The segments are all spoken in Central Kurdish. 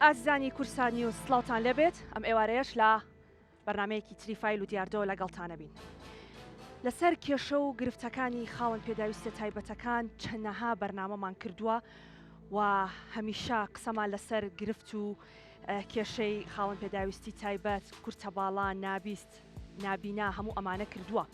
ئازیزانی کوردسات نیوز سڵاوتان لێبێت ئەم ئێوارەیەش لە بەرنمەیەکی تری فایل و دیاردەوە لەگەڵتانەبین لەسەر کێشە و گرفتەکانی خاوەن پێداویستە تایبەتەکان چەندەها بەرنامەمان کردووە و هەمیشە قسەمان لەسەر گرفت و کێشەی خاوەن پێداویستی تایبەت کورتە باڵا نابیست نابینا هەموو ئەمانە کردووە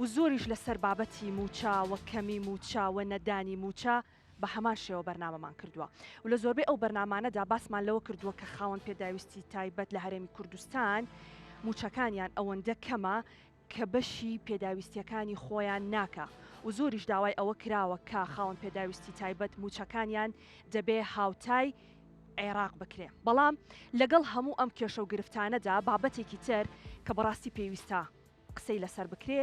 و زۆریش لەسەر بابەتی مووچە و کەمی مووچە و نەدانی مووچە بە هەمان شێوە بەرنامەمان کردووە و لە زۆربەی ئەو بەرنامانەدا باسمان لەوە کردووە کە خاوەن پێداویستی تایبەت لە هەرێمی کوردستان مووچەکانیان ئەوەندە کەمە کە بەشی پێداویستیەکانی خۆیان ناکا و زۆریش داوای ئەوە کراوە کە خاوەن پێداویستی تایبەت مووچەکانیان دەبێ هاوتای عێراق بکرێ بەڵام لەگەڵ هەموو ئەم کێشە و گرفتانەدا بابەتێکی تر کە بەڕاستی پێویستە قسەی لەسەر بکرێ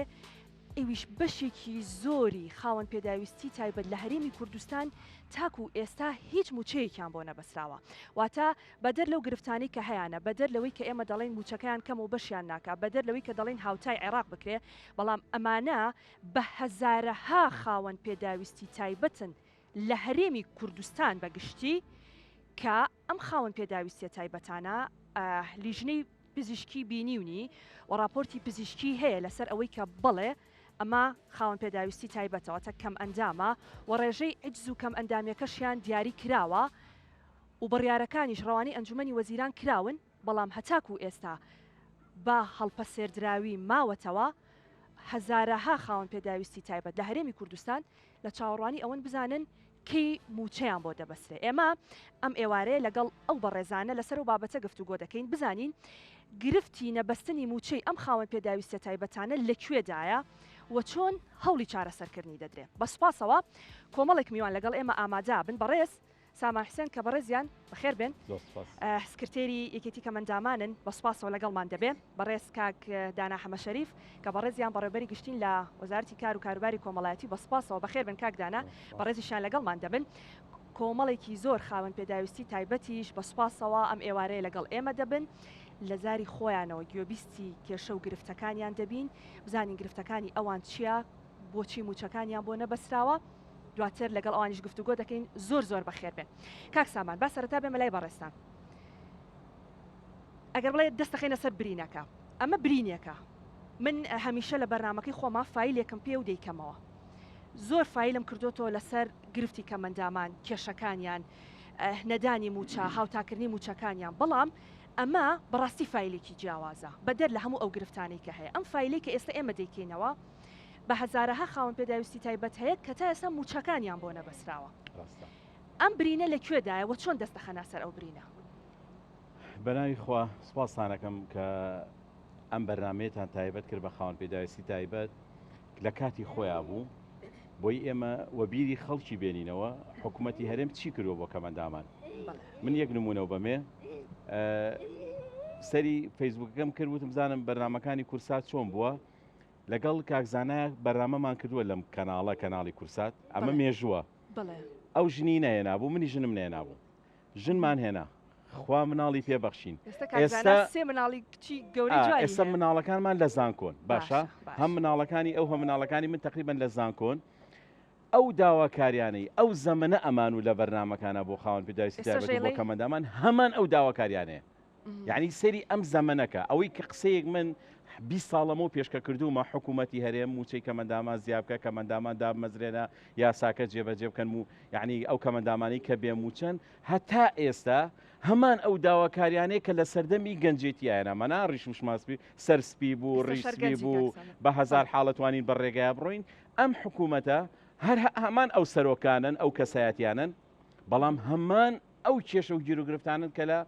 ئەویش بەشێکی زۆری خاوەن پێداویستی تایبەت لە هەرێمی کوردستان تاکو ئێستا هیچ مووچەیەکیان بۆ نەبەسراوە واتە بەدەر لەو گرفتانەی کە هەیانە، بەدەر لەوەی کە ئێمە دەڵێین مووچەکەیان کەمە و بەشیان ناکا، بەدەر لەوەی کە دەڵێین هاوتای عێراق بکرێ، بەڵام ئەمانە بە هەزارەها خاوەن پێداویستی تایبەتن لە هەرێمی کوردستان بە گشتی کە ئەم خاوەن پێداویستیە تایبەتانە لیژنەی پزیشکی بینیونی و ڕاپۆرتی پزیشکی هەیە لەسەر ئەوەی کە بەڵێ ئەمە خاوەن پێداویستی تایبەتە واتە کەمئەندامە و ڕێژەی عجز و کەمئەندامیەکەشیان دیاری کراوە و بڕیارەکانیش ڕەوانەی ئەنجومەنی وەزیران کراون، بەڵام هەتاکوو ئێستا بە هەڵپەسێردراوی ماوەتەوە، هەزارەها خاوەن پێداویستی تایبەت لە هەرێمی کوردستان لە چاوەڕوانی ئەوەن بزانن کەی مووچەیان بۆ دەبەسترێ. ئێمە ئەم ئێوارەیە لەگەڵ ئەو بەڕێزانە لەسەر ئەو بابەتە گفتوگۆ دەکەین بزانین گرفتی نەبەستنی مووچەی ئەم خاوەن پێداویستیە تایبەتانە لە کوێدایە و چۆن هەوڵی چارەسەرکردنی دەدرێ. بە سوپاسەوە کۆمەڵێک میوان لەگەڵ ئێمە ئامادە بن، بەڕێز سامان حسێن کە بەڕێزیان بەخێر بێن سکرتێری یەکێتی کەمەندامانن بە سوپاسەوە لەگەڵمان دەبێ بەڕێز کاک دانا حەمە شەریف کە بەڕێزیان بەڕێوبەری گشتین لە وەزارەتی کار و کاروباری کۆمەڵایەتی بە سوپاسەوە بەخێر بن کاک دانا بەڕێزیشیان لەگەڵمان دەبن کۆمەڵێکی زۆر خاوەن پێداویستی تایبەتیش بە سوپاسەوە ئەم ئێوارەیە لەگەڵ ئێمە دەبن لە زاری خۆیانەوە گوێبیستی کێشە و گرفتەکانیان دەبین بزانین گرفتەکانی ئەوان چییە بۆچی مووچەکانیان بۆ نەبەسراوە دواتر لەگەڵ ئەوانیش گفتوگۆ دەکەین زۆر زۆر بەخێر بێن کاک سامان با سەرەتا بێمە لای بەڕێزتان ئەگەر بڵێ دەست دەخەینە سەر برینەکە ئەمە برینێکە من هەمیشە لە بەرنمەکەی خۆما فایلێکم پێ و دەیکەمەوە زۆر فایلم کردوتەوە لەسەر گرفتی کەمەندامان کێشەکانیان نەدانی موچە هاوتاکردنی موچەکانیان بەڵام ئەمە بەڕاستی فایلێکی جیاوازە بەدەر لە هەموو ئەو گرفتانەی کە هەیە ئەم فایلەی کە ئێستا ئێمە دەیکەینەوە بە هەزارەها خاوەن پێداویستی تایبەت هەیە کە تا ئێستا مووچەکانیان بۆ نەبەسراوە. ڕاستە. ئەم برینە لە کوێدایە و چۆن دەست دەخەنە سەر ئەو برینە؟ بەناوی خوا سوپاستان ئەکەم کە ئەم بەرنامەیەتان تایبەت کرد بە خاوەن پێداویستی تایبەت لە کاتی خۆیا بوو بۆی ئێمە وەبیری خەڵکی بێنینەوە حکوومەتی هەرێم چی کردووە بۆ کەمەندامان من یەک نمونەوە بەمێ سەری فەیسبوکەکەم کرد وتم زانم بەرنمەکانی کورسات چۆن بووە لەگەڵ کاک زانا بەرنامەمان کردووە لەم کەناڵە کەناڵی کورسات ئەمە مێژووە ئەو ژنی نەهێنابوو منی ژنم نێنابوو ژنمان هێنا خوا مناڵی پێ بەخشین ئێستا سێ مناڵی کچی گەورەی جوانی ئێستا مناڵەکانمان لە زانکۆن باشە هەم مناڵەکانی ئەو هەم مناڵەکانی من تقریبن لە زانکۆن ئەو داواکاریانەی ئەو زەمەنە ئەمان و لە بەرنمەکانە بۆ خاوەن پێداویستی تایبەت بۆ کەمەندامان هەمان ئەو داواکاریانەیە یعنی سەیری ئەم زەمەنەکە ئەوەی کە قسەیەک من 20 ساڵەمەوە پێشکە کردوومە حکوومەتی هەرێم موچەی کەمەندامان زیاد بکە کەمەندامان دابمەزرێنە یاساکە جێبەجێ بکەن و یعنی ئەو کەمەندامانی کە بێ موچەن هەتا ئێستا هەمان ئەو داواکاریانەیە کە لە سەردەمی گەنجێتیایەنا مەنا ڕیش و شماسپی سەر سپی بوو ڕیش سپی بوو بە هەزار حاڵەتوانین بە ڕێگای بڕۆین ئەم حکوومەتە هەر هەمان ئەو سەرۆکانن ئەو کەسایەتیانن بەڵام هەمان ئەو کێشە و گیروگرفتانن کە لە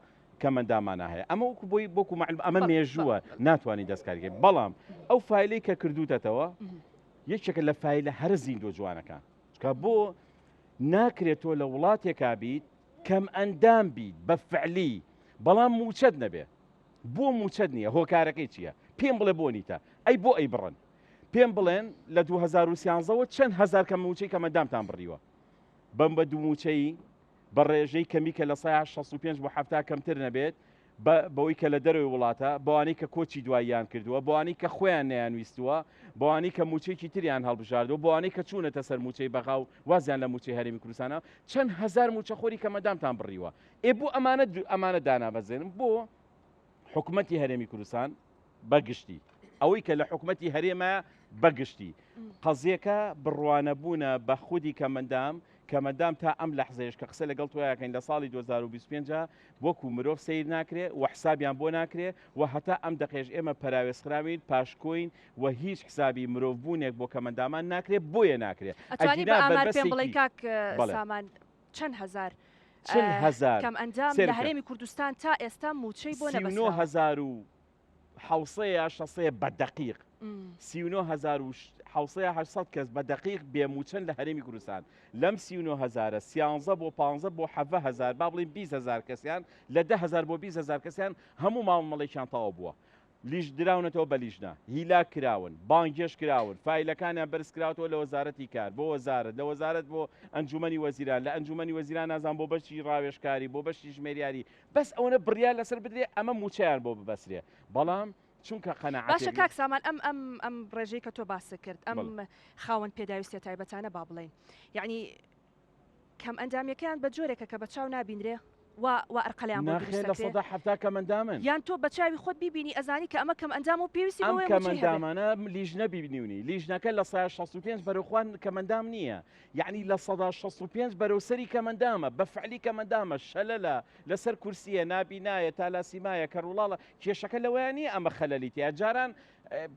کەمەندامانە هەیە ئەمە وەکو بۆی بۆکو معلوم ئەمە مێژووە ناتوانانی دەستکاریکەی بەڵام ئەو فایلەی کە کردوتەتەوە یەکێکە لە فایلە هەرە زیندوە جوانەکان چکە بۆ ناکرێت تۆ لە وڵاتێکا بیت کەم ئەندام بیت بە فعلی بەڵام موچەت نەبێ بۆ موچەت نییە هۆکارەکەی چییە پێم بڵێ بۆ نیتە ئەی بۆ ئەی بڕن پێم بڵێن لە 2013ەوە چەند هەزار کە موچەی کەمەندامتان بڕیوە بەم بە دوو موچەیی بە ڕێژەی کەمی کە لە سەیا 65 بۆ 70 کەمتر نەبێت. بە بەوەی کە لە دەرەوەی وڵاتە، بەوانەی کە کۆچی دواییان کردووە، بەوانەی کە خۆیان نەیانویستووە، بەوانەی کە مووچەیەکی تریان هەڵبژاردووە، بەوانەی کە چوونەتە سەر مووچەی بەغا و وازیان لە مووچەی هەرێمی کوردستان هێناوە، چەند هەزار مووچەخۆری کەمەندامتان بڕیوە. ئێ بۆ ئەمانە ئەمانە دانابەزێنن؟ بۆ حکومەتی هەرێمی کوردستان بە گشتی، ئەوەی کە لە حکومەتی هەرێمە بە گشتی، قەزیەکە بڕوانەبوونە بە خودی کەمەندام، کەمەندام تا ئەم لەحزەیەش کە قسە لەگەڵ تۆیاکەین لە ساڵی 2025 وەکو مرۆڤ سەیر ناکرێ و حسابیان بۆ ناکرێ و هەتا ئەم دەقێش ئێمە پەراوێزخراوین پاشکۆین و هیچ حسابی مرۆڤبوونێک بۆ کەمەندامان ناکرێ بۆیە ناکرێ ئەتوانی بە ئەگینا ئامار پێم بڵێی بەربەستێکی کاک بەڵێ. سامان چەند هەزار 40 هەزار کەمئەندام سەیر لە بکە هەرێمی کوردستان تا ئێستا مووچەی بۆ 39 نەبەستراوە؟ هەزار و حەوسەیە یا شەسەیە بە دەقیق 39 هەزار و حەوسەیە 800 کەس بە دەقیق بێ مووچەن لە هەرێمی کوردستان لەم 39 هەزارە سیانزە بۆ پانزە بۆ حەڤە هەزار با بڵێین 20 هەزار کەسیان لە 10 هەزار بۆ 20 هەزار کەسیان هەموو ماڵمەڵێکیان تەواو بووە لیژ دراونەتەوە بە لیژنە، هیلاک کراون، بانگهێشت کراون، فایلەکانیان بەرزکراوەتەوە لە وەزارەتی کار بۆ وەزارەت، لە وەزارەت بۆ ئەنجومەنی وەزیران، لە ئەنجومەنی وەزیران نازانم بۆ بەشی ڕاوێژکاری، بۆ بەشی ژمێریاری، بەس ئەوەنە بڕیار لەسەر بدرێ ئەمە مووچەیان بۆ ببەسرێ، بەڵام چونکە باشە قەناعەتێک کاک سامان ئەم ئەم ئەم ڕێژەی کە تۆ باست کرد ئەم بەڵێ. خاوەن پێداویستیە تایبەتانە با بڵێین یەعنی کەم ئەندامیەکەیان بە جۆرێکە کە بە چاو نابینرێ وا وا ئەرقەلیان بۆ ناخێر دروست لە ئەکرێ. 70% کەمئەندامن. یان تۆ بە چاوی خۆت بیبینی ئەزانی کە ئەمە کەم ئەندامە و پێویستی ئەم بەوەیە موچەی هەبێ. کەمئەندامانە لیژنە بینیونی لیژنەکە 65% بەرەو خوار کەمئەندام نییە یەعنی 65% بەرەو سەری کەمئەندامە بە فعلی کەمئەندامە شەلەلە لەسەر کورسیە نابینایە تالاسیمایە کەڕوڵاڵە کێشەکە لەوەیان نییە ئەمە خەلەلی تیایە جاران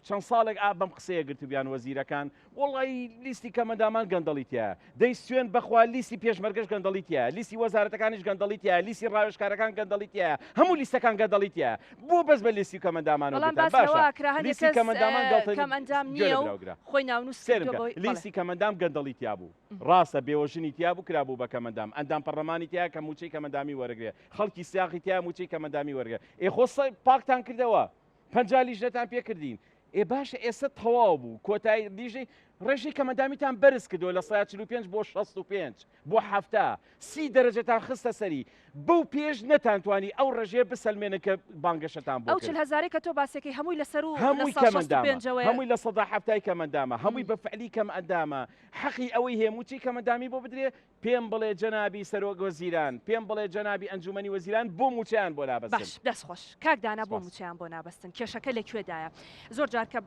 چەند ساڵێک ئا بەم قسەیە گرتبیان وەزیرەکان وەڵی لیستی کەمەندامان گەندەڵی تایە دەی سوێن بەخوا لیستی پێشمەرگەش گەندەڵی تایە لیستی وەزارەتەکانیش گەندەڵی تایە لیستی ڕاوێژکارەکان گەندەڵی تایە هەموو لیستەکان گەندەڵی تایە بۆ بەس بە لیستی کەمەندامانەوە بەڵام گرتان باس لەوە باشە کرا هەندێک لیستی کەس کەمەندامان گەڵتە کەم ئەندام گوێ نییە لە و براوگرە خۆی ناونووس سێرم کردووە کە بەوەی بەڵێ لیستی کەمەندام گەندەڵی تیا بوو ڕاستە بێوەژنی تیا بوو کرابوو بە کەمەندام ئەندام پەڕلەمانی تیا کە موچەی کەمەندامی وەرەگرێ خەڵکی سیاقی تیا موچەی کەمەندامی وەرگێ ئێ خۆ پاکتان کردەوە 50 لیژنەتان پێ کردین ئێ باشە ئێستا تەواو بوو کۆتایی لیژەی ڕێژەی کەمەندامیتان بەرز کردەوە لە 45 بۆ 65 بۆ 70 سی دەرەجەتان خستە سەری بەو پێش نەتانتوانی ئەو ڕێژەیە بسەلمێنن کە بانگەشەتان بۆ ئەو 40 کرد. هەزارەی کە تۆ باسەکەی هەمووی لەسەر و لە هەمووی سا شەست و کەمەندامە پێنجەوەیە هەمووی 70% کەمەندامە هەمووی بە فعلی کەمئەندامە حەقی ئەوەی هەیە مووچەی کەمەندامی بۆ بدرێ پێم بڵێ جەنابی سەرۆک وەزیران، پێم بڵێ جەنابی ئەنجومەنی وەزیران بۆ مووچەیان بۆ نابەستن؟ باش دەست خۆش کاک دانا بۆ سپاس. مووچەیان بۆ نابەستن کێشەکە لە کوێدایە؟ زۆر جار کە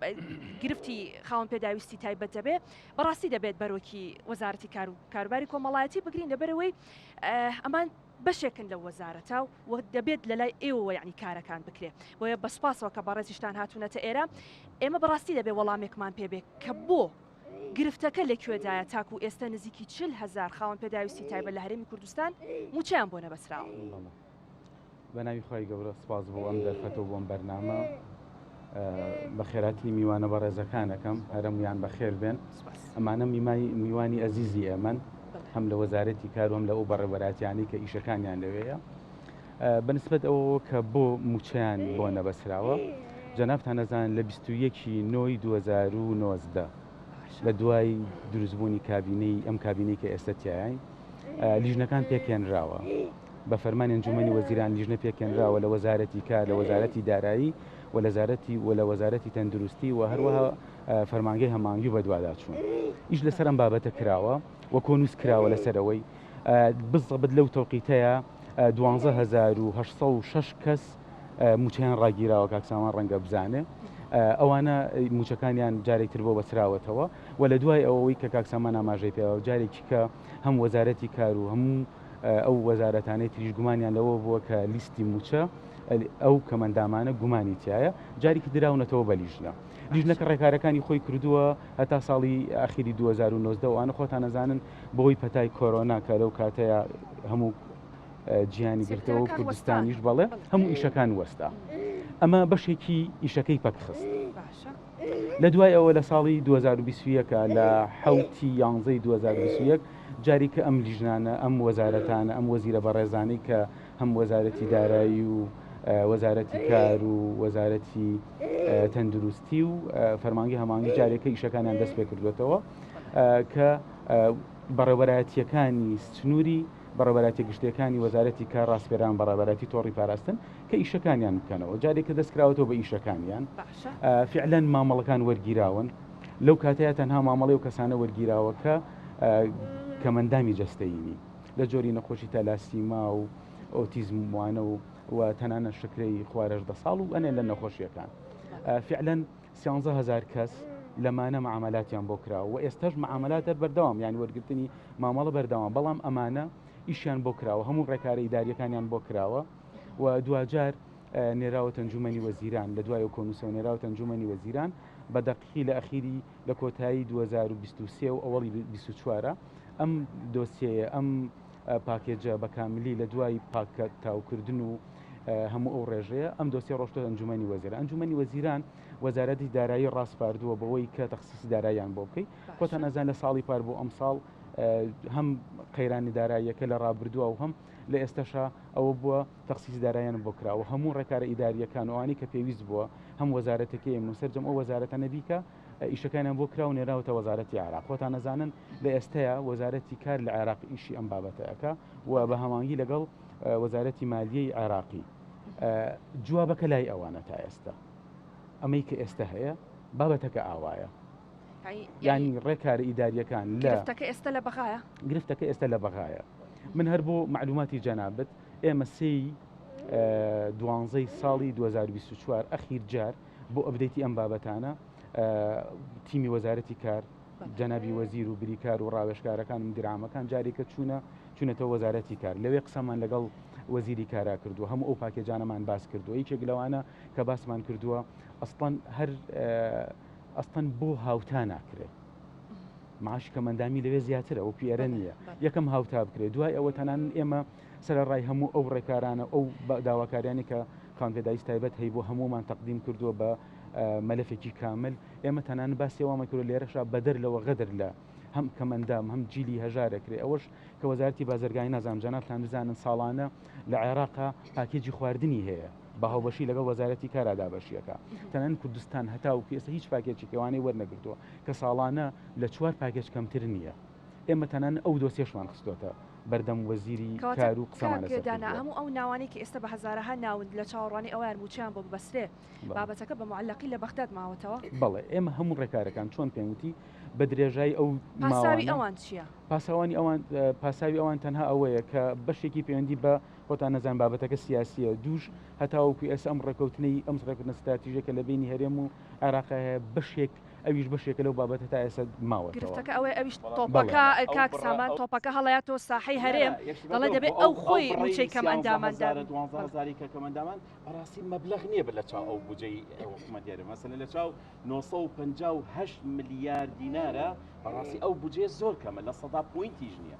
گرفتی خاوەن پێداویستی تایبەت دەبێ بەڕاستی دەبێت بەرۆکی وەزارەتی کار و کاروباری کۆمەڵایەتی بگرین لەبەرئەوەی ئەمان بەشێکن لەو وەزارەتە و دەبێت لەلای ئێوەوە یعنی کارەکان بکرێ بۆیە بە سوپاسەوە کە بەڕێزیشتان هاتوونەتە ئێرە ئێمە بەڕاستی دەبێ وەڵامێکمان پێ بێ کە بۆ گرفتەکە لە کوێدایە تاکو ئێستا نزیکی 40 هەزار خاوەن پێداویستی تایبەت لە هەرێمی کوردستان مووچەیان بۆ نەبەسراوە؟ بە ناوی خوای گەورە سپاس بۆ ئەم دەرفەتە و بۆ ئەم بەرنامە بە خێراتنی میوانە بەڕێزەکانەکەم هەرەمویان بەخێر بێن ئەمانە میوانی ئەزیزی ئێمەن هەم لە وەزارەتی کار و هەم لە ئەو بەڕێوەبەرایەتیانەی کە ئیشەکانیان لەوێیە بەنسبەت ئەوەوە کە بۆ مووچەیان بۆ نەبەسراوە، جەنابتان ئەزانن لە 21 ی نۆی 2019 لە دوای دروستبوونی کابینەی ئەم کابینەی کە ئێستا تیایین لیژنەکان پێکهێنراوە بە فەرمانی ئەنجومەنی وەزیران لیژنە پێکهێنراوە لە وەزارەتی کار لە وەزارەتی دارایی و لە زارەتی و لە وەزارەتی تەندروستی و هەروەها فەرمانگەی هەماهەنگی و بەدواداچوون ئیش لەسەر ئەم بابەتە کراوە و کۆنووس کراوە لەسەرەوەی بزەبت لەو تەوقیتەیە 12806 کەس مووچەیان ڕاگیراوە کاک سامان ڕەنگە بزانێ ئەوانە مووچەکانیان جارێک تر بۆ بەسراوەتەوە و لە دوای ئەوەی کە کاک سامان ئاماژەی پێوە جارێکی کە هەم وەزارەتی کار و هەموو ئەو وەزارەتانەی تریش گومانیان لەوە بووە کە لیستی مووچە ئەو کەمەندامانە گومانی تایە جارێکی دراونەتەوە بە لیژنە لیژنەکە ڕێکارەکانی خۆی کردووە هەتا ساڵی ئاخیری 2019 ئەوانە خۆتان ئەزانن بەهۆی پەتای کۆرۆنا کە لەو کاتەیە هەموو جیهانی گرتەوە و کوردستانیش بەڵێ هەموو ئیشەکان وەستا ئەمە بەشێکی ئیشەکەی پەکخست لە دوای ئەوە لە ساڵی 2021 لە حوتی یانزەی 2021 جاری کە ئەم لیژنانە ئەم وەزارەتانە ئەم وەزیرە بەڕێزانەی کە هەم وەزارەتی دارایی و وەزارەتی کار و وەزارەتی تەندروستی و فەرمانگەی هەمانگی جارێکە ئیشەکانیان دەست پێ کردوێتەوە کە بەڕێوەبەرایەتییەکانی سنووری بەڕێوەبەرایەتیە گشتیەکانی وەزارەتی کار ڕاسپێران بەڕێوەبەرایەتی تۆڕی پاراستن کە ئیشەکانیان بکەنەوە جارێک کە دەست کراوەتەوە بە ئیشەکانیان فعلەن مامەڵەکان وەرگیراون لەو کاتەیە تەنها مامەڵەی و کەسانە وەرگیراوە کە کەمەندامی جەستەیی لە جۆری نەخۆشی تالاسیما و ئۆتیزم وانە و و تەنانە شکرەی خوارەش دە ساڵ و ئەنێ لە نەخۆشیەکان فعلەن 13هزار کەس لەمانە معاملاتیان بۆ کراوە و ئێستاش معاملات هەر بەردەوام یان وەرگرتنی مامەڵە بەردەوام بەڵام ئەمانە ئیشیان بۆ کراوە هەموو ڕێکارە ئیداریەکانیان بۆ کراوە و دواجار نێراوەتە ئەنجومەنی وەزیران لە دوای ئەو کۆنووسەوە نێراوەتە ئەنجومەنی وەزیران بە دەقیقی لە ئەخیری لە کۆتایی 2023 و ئەوەڵی 24 ئەم دۆسیەیە ئەم پاکێجە بە کاملی لە دوای پاکتاوکردن و هەموو ئەو ڕێژەیە ئەم دۆسیە ڕۆشتە ئەنجومەنی وەزیران ئەنجومەنی وەزیران وەزارەتی دارایی ڕاسپاردووە بەوەی کە تەخسیسی داراییان بۆ بکەی خۆتان ئەزان لە ساڵی پار بۆ ئەمساڵ هەم قەیرانی داراییەکە لە ڕابردووە و هەم لە ئێستەشا ئەوە بووە تەخسیسی داراییان بۆ کراوە هەموو ڕێکارە ئیدارییەکان و ئەوانەی کە پێویست بووە هەم وەزارەتەکەی من و سەرجەم ئەو وەزارەتانە بیکە ئیشەکانیان بۆ کرا و نێراوەتە وەزارەتی عێراق خۆتان ئەزانن لە ئێستەیا وەزارەتی کار لە عێراق ئیشی ئەم بابەتە ئەکا و بە هەماهەنگی لەگەڵ وەزارەتی مالیەی عێراقی جوابەکە لای ئەوانە تا ئێستا ئەمەی کە ئێستا هەیە بابەتەکە ئاوایە یانی ڕێکارە ئیداریەکان لە گرفتەکە ئێستا لە بەغایە گرفتەکە ئێستا لە بەغایە من هەر بۆ معلوماتی جەنابت ئێمە سێی دوانزەی ساڵی 2024 ئەخیر جار بۆ ئەبدەیتی ئەم بابەتانە تیمی وەزارەتی کار جەنابی وەزیر و بریکار و ڕاوێژکارەکان و مدیرعامەکان جارێکە چوونە چوونەتەوە وەزارەتی کار لەوێ قسەمان لەگەڵ وەزیری کارا کردووە هەموو ئەو پاکێجانەمان باس کردووە یەکێک لەوانە کە باسمان کردووە ئەسڵەن هەر ئەسڵەن بۆ هاوتا ناکرێت معاشی کەمەندامی لەوێ زیاترە وەکو ئێرە نییە یەکەم هاوتا بکرێت دوای ئەوە تەنان ئێمە سەرەڕای هەموو ئەو ڕێکارانە ئەو داواکاریانی کە خاوەن پێداویست تایبەت هەیبوو هەموومان تەقدیم کردووە بە مەلەفێکی کامل ئێمە تەنان باسی ئەوەمان کردووە لێرەشا بەدەر لەوە غەدر لە هەم کەمئەندام هەم جیلی هەژارەکرێ ئەوەش کە وەزارەتی بازرگانی نازانم جەنابتان بزانن ساڵانە لە عێراقا پاکێجی خواردنی هەیە بە هاوبەشی لەگەڵ وەزارەتی کارا دابەشیەکە تەنانەت کوردستان هەتاوەکو ئێستا هیچ پاکێجێکی ئەوانەی وەرنەگرتووە کە ساڵانە لە چوار پاکێج کەمتر نییە ئێمە تەنانەت ئەو دۆسیەشمان خستۆتە بەردەم وەزیری کەواتە کار و قسەمان کاک لەسەر دانا کردووە. هەموو ئەو ناوانەی کە ئێستا بە هەزارەها ناون لە چاوەڕوانی ئەوەیان مووچەیان بۆ ببەسترێ بابەتەکە بە موعەلەقی لە بەغداد ماوەتەوە؟ بەڵێ ئێمە هەموو ڕێکارەکان چۆن پێم وتی بە درێژایی ئەو پاساوی ماوانە ئەوان چییە؟ پاساوانی ئەوان پاساوی ئەوان تەنها ئەوەیە کە بەشێکی پەیوەندی بە خۆتان نەزان بابەتەکە سیاسییە دووش هەتاوەکو ئێستا ئەم ڕێکەوتنەی ئەم ڕێکەوتنە ستراتیژیە کە لە بەینی هەرێم و عێراق هەیە بەشێک ئەویش بەشێکە لەو بابەتە تا ئێستا ماوەتەوە. گرفتەکە ئەوەیە ئەویش تۆپەکە کاک سامان تۆپەکە هەڵەیاتەوە ساحەی هەرێم دەڵێ دەبێ ئەو خۆی مووچەی کەمئەندامان دابین. دوانزە هەزاری کە کەمئەندامان بەڕاستی مەبلەغ نییە لە چاو ئەو بودجەی حکوومەت هەرێم مەسەلەن لە چاو 958 ملیار دینارە بەڕاستی ئەو بودجەیە زۆر کەمە لە سەدا پوینتیش نییە.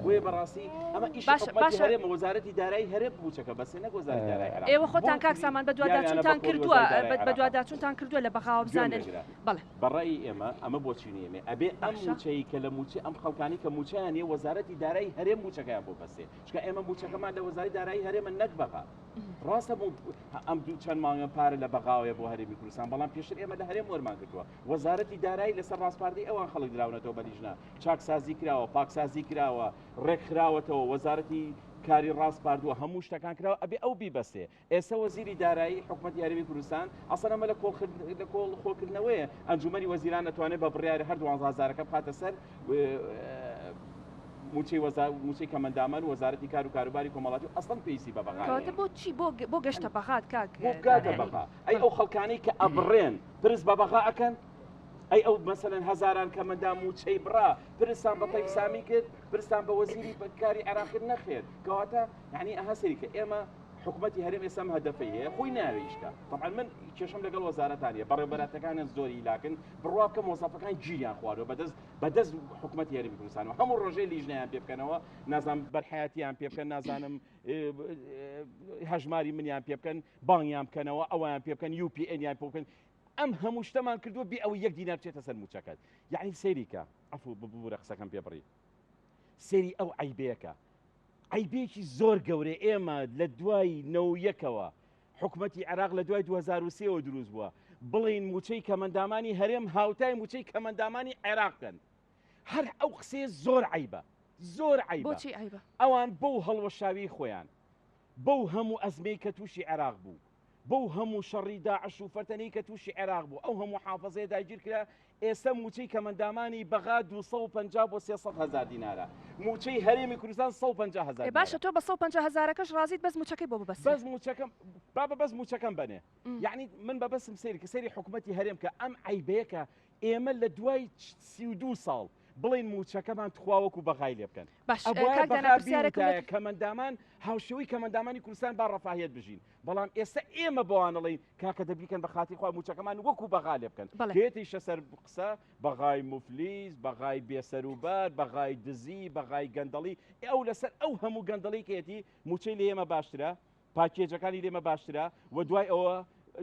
بۆیە بەڕاستی ئەمە ئیشی حکومەتی هەرێمە وەزارەتی دارایی هەرێم مووچەکە بەسێ نەک وەزارەتی دارایی عێراق. ئێوە خۆتان کاک سامان بەدواداچوونتان کردووە بەدواداچوونتان کردووە لە بەغاوە بزانن بەڵێ. بە ڕەئی ئێمە ئەمە بۆچوونی ئێمەیە ئەبێ ئەم مووچەی کە لە مووچەی ئەم خەڵکانی کە مووچەیان نییە وەزارەتی دارایی هەرێم مووچەکەیان بۆ بەسێ چونکە ئێمە مووچەکەمان لە وەزارەتی دارایی هەرێمە نەک بەغا. ڕاستە بوو ئەم دوو چەند مانگە پارە لە بەغاوەیە بۆ هەرێمی کوردستان بەڵام پێشتر ئێمە لە هەرێم وەرمان گرتووە وەزارەتی دارایی لەسەر ڕاسپاردەی ئەوان خەڵک دراونەتەوە بە لیژنە چاکسازی کراوە پاکسازی کراوە ڕێکخراوەتەوە وەزارەتی کاری ڕاسپاردووە هەموو شتەکان کراوە ئەبێ ئەو بیبەستێ ئێستا وەزیری دارایی حکومەتی هەرێمی کوردستان ئەسڵەن ئەمە لە کۆڵ لە کۆڵ خۆکردنەوەیە ئەنجومەنی وەزیران ئەتوانێت بە بڕیارە هەر دوانزە هەزارەکە بخاتە سەر موچەی وەزا موچەی کەمەندامان و وەزارەتی کار و کاروباری کۆمەڵاتی و ئەسڵەن پێویستی بە بەغا کەواتە نییە. بۆ چی بۆ بۆ گەشتە بەغاد کاک بۆ بگاتە دانا بەغا ئەی ئەو خەڵکانەی کە ئەبڕێن پرس بە بەغا ئەکەن ئەی ئەو مەسەلەن هەزاران کەمەندام موچەی بڕا پرستان بە تەیف سامی کرد پرستان بە وەزیری کاری عێراق کرد نەخێر کەواتە یعنی ئەها سەیری کە ئێمە حکومەتی هەرێم ئێستا ئەم هەدەفەی هەیە خۆی ناوێ ئیش کا تەبعەن من کێشەم لەگەڵ وەزارەتان هەیە بەڕێوبەراتەکانیان زۆر هیلاکن بڕوا بکە مۆزەفەکان گیریان خواردوە بەدەست بەدەست حکومەتی هەرێمی کوردستانەوە هەموو ڕۆژێ لیژنەیان پێ بکەنەوە نازانم بەرحەیاتیان پێ بکەن نازانم هەژماری منیان پێ بکەن بانگیان بکەنەوە ئەویان پێ بکەن UPN یان پێ بکەن ئەم هەموو شتەمان کردووە بێ ئەوەی یەک دینار بچێتە سەر مووچەکەت یعنی سەیریکە عەفو ببورە قسەکەم پێ بڕی سەیری ئەو عەیبەیەکە عەیبێکی زۆر گەورەیە ئێمە لە دوای نەوەیەکەوە حکومەتی عێراق لە دوای 2023 ەوە دروست بووە بڵێین مووچەی کەمەندامانی هەرێم هاوتای مووچەی کەمەندامانی عێراق بکەن هەر ئەو قسەیە زۆر عەیبە. زۆر عەیبە. بۆچی عەیبە؟ ئەوان بەو هەڵوەشاویی خۆیان، بەو هەموو ئەزمەی کە تووشی عێراق بوو، بەو هەموو شەڕی داعش و فەتەنەی کە تووشی عێراق بوو، ئەو هەموو حافەزەیە داگیر کرا، ئێستا مووچەی کەمەندامانی بەغا 250 بۆ 300 هەزار دینارە، مووچەی هەرێمی کوردستان 150 هەزار ئێ باشە دینارە. تۆ بە 150 هەزارەکەش ڕازیت بەس مووچەکەی بۆ ببەسرێ؟ بەس مووچەکەم، بابە بەس مووچەکەم بەنێ. یەعنی من مەبەستم سەیر کە سەیری حکوومەتی هەرێم کە ئەم عەیبەیە کە ئێمە لە دوای 32 ساڵ بڵێین مووچەکەمان تخوا وەکو بەغای لێ بکەن. باش ئەبوایە کاک دانا بەغا پرسیارێکم لێ بیوتایە کەمەندامان هاوشێوەی کەمەندامانی کوردستان با ڕەفاهیەت بژین. بەڵام ئێستا ئێمە بەوان ئەڵێین کاکە دە بیکەن بە خاتری خوا مووچەکەمان وەکو بەغا لێ بکەن. بەڵێ. کێتیشە سەر قسە بەغای موفلیس، بەغای بێسەروبەر، بەغای دزی، بەغای گەندەڵی، ئێ ئەو لەسەر ئەو هەموو گەندەڵی کەیەتی مووچەی لە ئێمە باشترە، پاکێجەکانی لێمە باشترە و دوای ئەوە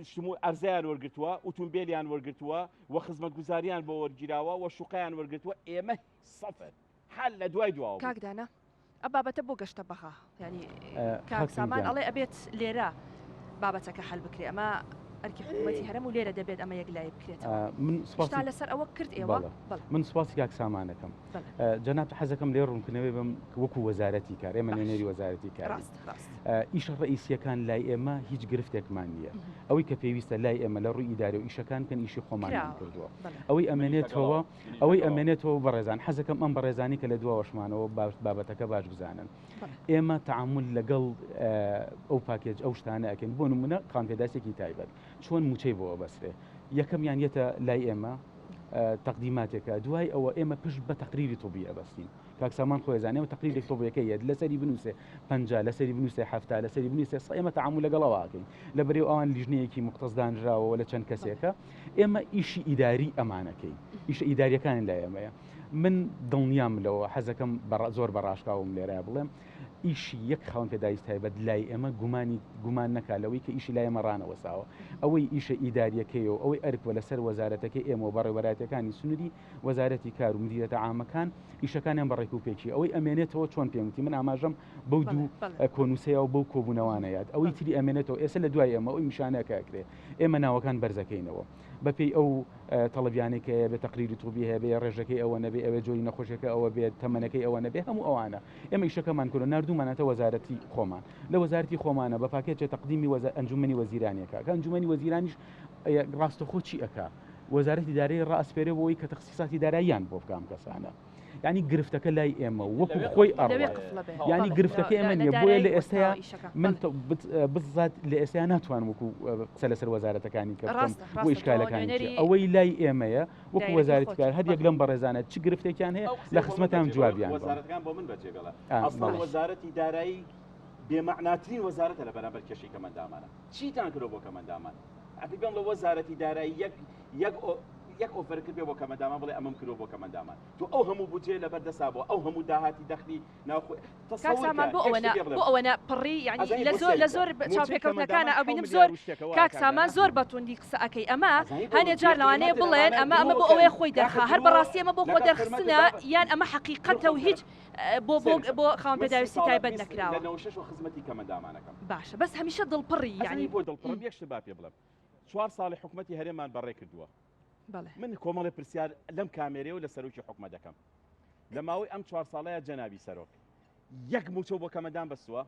شمو ئەرزیان وەرگتووە ئوتومبیلیان وەرگتووە و خزمەتگوزاریان بۆ وەرگیراوە و شوقیان وەرگتووە ئێمە سەفر حل لە دوای دواوە کاک دانا ئە بابەتە بۆ گەشتە بەغا ینی کاک سامان ئەڵێ ئەبێت لێرە بابەتەکە حل بکرێ ئەمە ئەرکی حکوومەتی هەرم و لێرە دەبێت ئەمە یەکلایی بکرێتەوە من سوپاسی لەسەر ئەوە کرد ئێوە من سوپاسی کاک سامانەکەم جەنابت حەزەکەم لێ ڕوونکردنەوەی بم وەکو وەزارەتی کار ئێمە نوێنەری وەزارەتی کار ئیشە ڕئیسیەکان لای ئێمە هیچ گرفتێکمان نییە ئەوەی کە پێویستە لای ئێمە لە ڕووی ئیداری و ئیشەکان کەن ئیشی خۆمانیان کردووە ئەوەی ئەمێنێتەوە ئەوەی ئەمێنێتەوە بەڕێزان حەزەکەم ئەم بەڕێزانی کە لە دواوەشمانەوە بابەتەکە باش بزانن ئێمە تعامل لەگەڵ ئەو پاکێج ئەو شتانە ئەکەین بۆ نمونە خانپێداسێکی تایبەت چۆن موچەی بۆ بەسرێ یەکەمیان یەتە لای ئێمە تەقدیماتێکە دوای ئەوە ئێمە پشت بە تەقریری طبی ئەبەستین کاک سامان خۆی ئەزانێ ئەو تەقریرێک طبیەکە یەت لەسەری بنووسێ 50 لەسەری بنووسێ 70 لەسەری بنووسێ سە ئێمە تەعامول لەگەڵەوە ئەکەین لە بەرێو ئەوان لیژنەیەکی مختص دانراوەوە لە چەند کەسێکە ئێمە ئیشی ئیداری ئەمانەکەین ئیشە ئیداریەکان لای ئێمەیە من دڵنیام لەوە حەزەکەم زۆر بە ڕاشکاوم لێرە بڵێم ئیشی یەک خاوەن پێداویست تایبەت لای ئێمە گومانی گومان نەکا لەوەی کە ئیشی لای ئێمە ڕانەوەساوە ئەوەی ئیشە ئیداریەکەی و ئەوەی ئەرک وە لەسەر وەزارەتەکەی ئێمە و بەڕێوبەرایەتیەکانی سنوری وەزارەتی کار و مدیرەتە عامەکان ئیشەکانیان بە ڕێکوپێکی ئەوەی ئەمێنێتەوە چۆن پێم وتی من ئاماژەم بەو دوو کۆنوسەیە و بەو کۆبوونەوانە یاد ئەوەی تری ئەمێنێتەوە ئێستا لە دوای ئێمە ئەوی میشانەکە ئەکرێ ئێمە ناوەکان بەرزەکەینەوە بەپێی ئەو تەڵەبیانەی کە هەیە بێ تەقریری طبی هەیە بێ ڕێژەکەی ئەوە نەبێ ئەوێ جۆری نەخۆشیەکە ئەوە بێت تەمەنەکەی ئەوە نەبێ هەموو ئەوانە ئێمە ئیشەکەمان کردو ناردوومانەتە وەزارەتی خۆمان لە وەزارەتی خۆمانە بە پاکێجێ تەقدیمی وەزا ئەنجومەنی وەزیرانیەکە کە ئەنجومەنی وەزیرانیش ڕاستەخۆ چی ئەکا وەزارەتی دارایی ڕائەسپێرێ بۆ ئەوەی کە تەخسیساتی داراییان بۆ بکا ئەم کەسانە یعنی گرفتەکە لای ئێمە وەکو خۆی ئەڕوات یعنی گرفتەکە ئێمە نیە بۆیە لە ئێستایا من بزات لە ئێستا ناتوانم وەکو قسە لەسەر وەزارەتەکانی کە بکەم بۆ ئیشکالەکانی ئەوەی لای ئێمەیە وەکو وەزارەتی کار هەر یەک لەم بەڕێزانە چ گرفتێکیان هەیە لە خزمەتان جوابیان وەزارەتەکان بۆ من بەجێ بێڵە ئەسڵەن وەزارەتی دارایی بێمەعناترین وەزارەتە لە بەرامبەر کێشەی کەمەندامانە چیتان کردوە بۆ کەمەندامان ئەبی بێم لە وەزارەتی دارایی یەک یەک یەک ئۆفەر کرد بێ بۆ کەمەندامان بڵێ ئەمەم کردوە بۆ کەمەندامان تۆ ئەو هەموو بودجەیە لەبەر دەسا بووە ئەو هەموو داهاتی دەخلی ناوخۆ کاک سامان بۆ ئەوەنە بۆ ئەوەنە پڕی یعنی لە زۆر لە زۆر چاوپێکەوتنەکانە ئەبینم زۆر کاک سامان زۆر بە توندی قسە ئەکەی ئەمە هەنێ جار لەوانەیە بڵێن ئەمە ئەمە بۆ ئەوەیە خۆی دەرخا هەر بەڕاستی ئەمە بۆ خۆ دەرخستنە یان ئەمە حەقیقەتە و هیچ بۆ بۆ بۆ خاوەن پێداویستی تایبەت نەکراوە خزمەتی کەمەندامانەکەم باشە بەس هەمیشە دڵپڕی یعنی بۆ دڵپڕم یەک شت با پێ بڵێم چوار ساڵی حکومەتی هەرێمان بەڕێ کردووە من کۆمەڵی پرسیار لەم کامێرەیە و لە سەرۆکی حکومە دەکەم لە ماوەی ئەم چوار ساڵەیە جەنابی سەرۆک یەک موچە بۆ کەمەدان بەستووە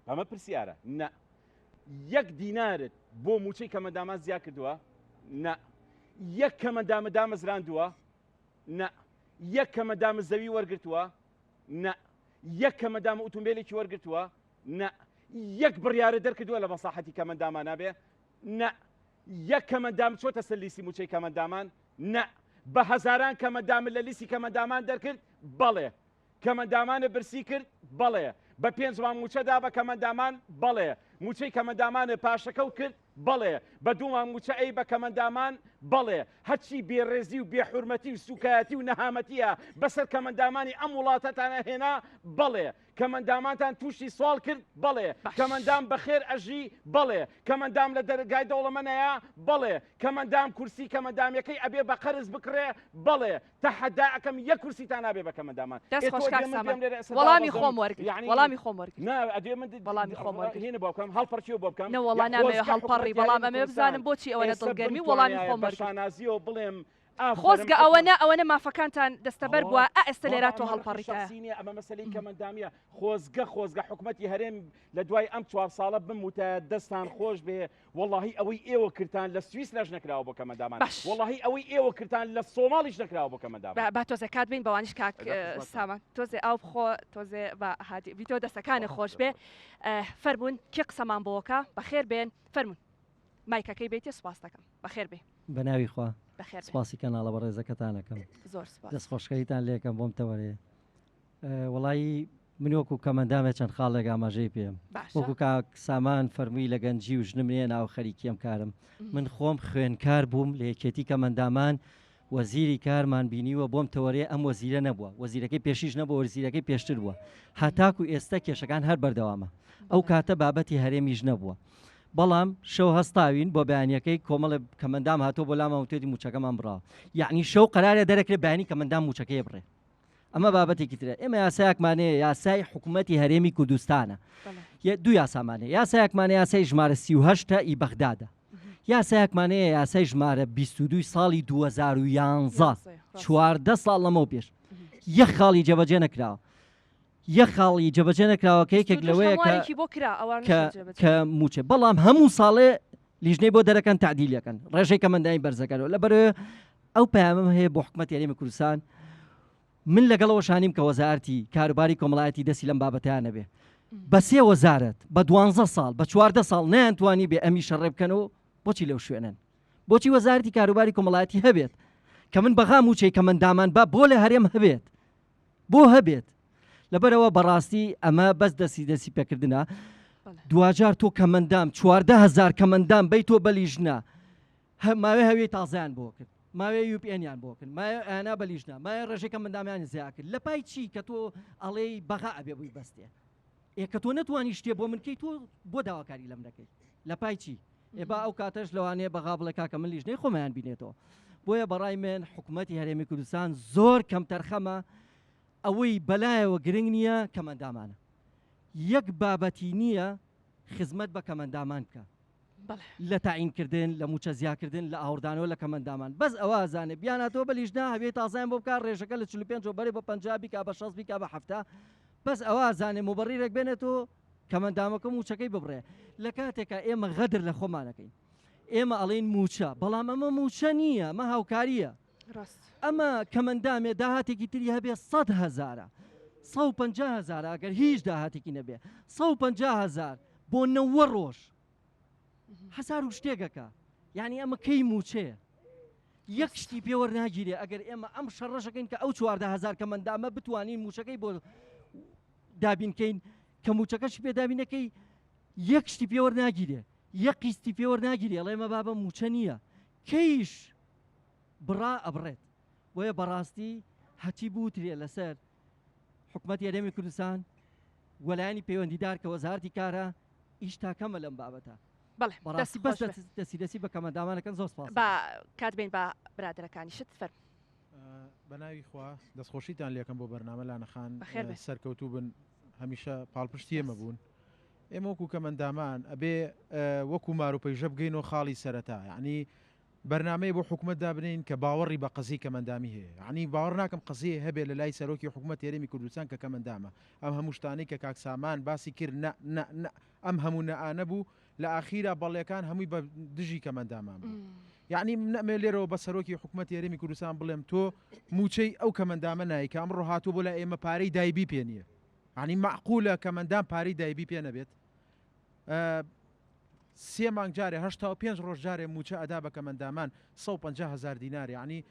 ئەمە پرسیارە نە یەک دینارت بۆ موچەی کەمەدامان زیا کردووە نە یەک کەمەدامە دامەزراندووە نە یەک کەمەدامە زەوی وەرگتووە نە یەک کەمەدامە ئوتومبیلێکی وەرگتووە نە یەک بڕیارە دەرکردووە لە مەساحەتی کەمەندامانە بێ نە یەک کەمەندام چۆتە سەر لیستی موچەی کەمەندامان نە بە هەزاران کەمەندامت لە لیستی کەمەندامان دەرکرد؟ بەڵێ. کەمەندامانت برسی کرد؟ بەڵێ. بە پێنج مانگ موچە دا بە کەمەندامان؟ بەڵێ. موچەی کەمەندامانت پاشەکەوت کرد؟ بەڵێ. بە دوو مانگ موچە ئەی بە کەمەندامان؟ بەڵێ. هەرچی بێڕێزی و بێحورمەتی و سوکایەتی و نەهامەتیە بەسەر کەمەندامانی ئەم وڵاتەتانا هێنا؟ بەڵێ. کەمەندامانتان تووشی سواڵ کرد؟ بەڵێ. باش. کەمەندام بەخێر ئەژی؟ بەڵێ. کەمەندام لە دەرگای دەوڵەمەنەیە؟ بەڵێ. کەمەندام کورسی کەمەندامیەکەی ئەبێ بە قەرز بکڕێ؟ بەڵێ. تەحەدا ئەکەم یەک کورسیتان نابێ بە کەمەندامان. دەست ئێ تۆ خۆش کاک ئەدوێ من سامان. بێم لێرە ئێستا وەڵامی دابەزم خۆم وەرگرت. یەعنی وەڵامی خۆم وەرگرت. نا ئەدوێ من وەڵامی خۆم وەرگرت. هینە بۆ بکەم هەڵپەڕکێ بۆ بکەم نەوەڵا یا نامەوێ خۆزگە هەڵپەڕی حکومەتی بەڵام هەرێمی ئەمەوێ کوردستان بزانم بۆچی ئەوەنە ئێستا دڵگەرمی وەڵامی بمتوانیایە خۆم بە وەرگرت. شانازیەوە بڵێم ئافەرم خۆزگە حکومەت. ئەوەنە ئەوەنە مافەکانتان دەستەبەر تەواو بووە ئا ئێستە بابا لێرا تۆ ئەمە ڕقی هەڵپەڕیتایە. شەخسی نییە ئەمە مەسەلەی کەمەندامییە خۆزگە خۆزگە حکومەتی هەرێم لە دوای ئەم چوار ساڵە بموتایە دەستان خۆش بێ وەڵاهی ئەوەی ئێوە کردتان لە سویس لەش نەکراوە بۆ کەمەندامان باش. وەڵاهی ئەوەی ئێوە کردتان لە سۆماڵیش نەکراوە بۆ کەمەندامان. با با تۆزێ کات بین بەوانیش کاک دەست خۆشتان. سامان تۆزێ ئاو بخۆ تۆزێ با هادی بیتەوە دەستەکانت خۆش بێ فەرموون کێ قسەمان بۆکا بەخێر بێن فەرموون مایکەکەی بێتێ سوپاس دەکەم بەخێر بێ. بەناوی خوا بەخێر بێ. سپاسی کەناڵە بەڕێزەکەتان ئەکەم. زۆر سپاس. دەست خۆشکەیتان لێکەم بۆم تەوەرەیە. وەڵایی من وەکو کەمەندامێ چەند خاڵێک ئاماژەی پێم. باشە. وەکو کاک سامان فەرمووی لە گەنجی و ژنم نێ ناو خەریکی ئەم کارم. من خۆم خوێنکار بووم لە یەکێتی کەمەندامان وەزیری کارمان بینیوە بۆم تەوەرەیە ئەم وەزیرە نەبووە وەزیرەکەی پێشیش نەبووە وەزیرەکەی پێشتر بووە هەتاکو ئێستا کێشەکان هەر بەردەوامە ئەو کاتە بابەتی هەرێمیش نەبووە بەڵام شەو هەستاوین بۆ بەیانیەکەی کۆمەڵێ کەمەندام هاتۆ بۆ لامان وتێتی موچەکەمان بڕاوە یعنی شەو قەرارە دەرەکرێ بەیانی کەمەندام موچەکەی بڕێ ئەمە بابەتێکی ترە ئێمە یاسایەکمان هەیە یاسای حکوومەتی هەرێمی کوردستانە دوو یاسامان هەیە یاسایەکمان هەیە یاسای ژمارە 38 ئی بەغدادە یاسایەکمان هەیە یاسای ژمارە 22 ساڵی 2011 14 ساڵ لەمەو پێش یەک خاڵی جێبەجێ نەکراوە یەک خاڵی جێبەجێ نەکراوە کە یەکێک لەوەیە کە کە موچە بەڵام هەموو ساڵێ لیژنەی بۆ دەرەکەن تعدیلەکەن ڕێژەی کەمەندانی بەرزەکەنەوە لە بەرەوە ئەو پەیامەم هەیە بۆ حکومەتی هەرێمی کوردستان من لەگەڵەوە شانیم کە وەزارتی کاروباری کۆمەڵایەتی دەستی لەم بابەتیان نەبێ بە سێ وەزارەت بە دوانزە ساڵ بە چواردە ساڵ نەیانتوانی بێ ئەمی شەڕێ بکەن و بۆچی لەو شوێنن بۆچی وەزارتی کاروباری کۆمەڵایەتی هەبێت کە من بەغا موچەی کەمەندامان با بۆ لە هەرێم هەبێت بۆ هەبێت لەبەرەوە بەڕاستی ئەمە بەس دەستی دەستی پێکردنە دواجار تۆ کەمەندام چواردە هزار کەمەندام بی تۆ بەلیژنە ماوەی هەویەی تازەیان بۆ کرد ماوەی یوپیەنیان بۆ کرد مایە ئەنا بەلیژنە مایە ڕێژەی کەمەندامیان زیا کرد لە پای چی کە تۆ ئەڵێی بەغا ئەبێ بووی بەستێ ئێ کە تۆ نەتوانی شتێ بۆ من کەی تۆ بۆ داواکاری لەم دەکەی لە پای چی ئێ با ئەو کاتەش لەوانەیە بەغا بڵێ کاکە من لیژنەی خۆمیان بینێتەوە بۆیە بەڕای من حکوومەتی هەرێمی کوردستان زۆر کەم تەرخەمە ئەوەی بەلایەوە گرنگ نییە کەمەندامانە یەک بابەتی نییە خزمەت بە کەمەندامان بکە لە تەعینکردن، لە مووچە زیاکردن، لە ئاوڕدانەوە لە کەمئەندامان. بەس ئەوە ئەزانێ بیاناتەوە بە لیژنە هەویەی تازەیان بۆ بکا ڕێژەکە لە 45 ەوە بەرێ بۆ 50 بیکا بە 60 بیکا بە 70 بەس ئەوە ئەزانێ موبەڕیرێک بێنێتەوە کەمئەندامەکە مووچەکەی ببڕێ لە کاتێکا ئێمە غەدر لە خۆمان ئەکەین ئێمە ئەڵێین مووچە بەڵام ئەمە مووچە نییە ئەمە هاوکارییە ڕاست. ئەمە کەمەندامێ داهاتێکی تری هەبێ سەد هەزارە 150 هەزارە ئەگەر هیچ داهاتێکی نەبێ 150 هەزار بۆ نەوە ڕۆژ هەزار و شتێکەکە یعنی ئەمە کەی موچەیە یەک شتی پێوەرناگیرێ ئەگەر ئێمە ئەم شەڕەشەکەین کە ئەو چواردە هەزار کەمەندامە بتوانین موچەکەی بۆ دابینکەین کە موچەکەشی پێ دابینەکەی یەک شتی پێوەرناگیرێ یەک قیستی پێوەرناگیرێ ئەڵێ مە بابە موچە نییە کەیش بڕا ئەبڕێت بۆیە بەڕاستی هەچی بوترێ لەسەر حکومەتی هەرێمی کوردستان وەلایەنی پەیوەندیدار کە وەزارەتی کارە ئیش تا کەمە لەم بابەتە بەڵێ بەڕاستی بەس دەستی دەستی بە کەمەندامانەکەن زۆر سپاس با کات بین بە برادەرەکانیشت فەرموو. بە ناوی خوا دەستخۆشیتان لێکەم بۆ بەرنامە لانە خان سەرکەوتوو بن هەمیشە پاڵپشتی ئێمە بوون ئێمە وەکو کەمەندامان ئەبێ وەکو ماروپەیژە بگەینەوە خاڵی سەرەتا یعنی بەرنامەیە بۆ حکومەت دابنێین کە باوەڕی بە قەزیەی کەمئەندامی هەیە. یەعنی باوەڕ ناکەم قەزیەی هەبێ لە لای سەرۆکی حکومەت هەرێمی کوردستان کە کەمئەندامە. ئەم هەموو شتانەی کە کاک سامان باسی کرد نە نە نە ئەم هەموو نەئانە بوو لە ئاخیرا بەڵێکان هەمووی بە دژی کەمئەندامان بوو. یەعنی من ئەمەوێ لێرەوە بە سەرۆکی حکومەتی هەرێمی کوردستان بڵێم تۆ مووچەی ئەو کەمئەندامە نای کە ئەمڕۆ هاتووە بۆ لای ئێمە پارەی دایبی پێ نییە. یەعنی مەعقولە کەمئەندام پارەی دایبی پێ نەبێت؟ سێ مانگ جارێ 85 ڕۆژ جارێ مووچە ئەدا بە کەمەندامان 150 هزار دینار یعنی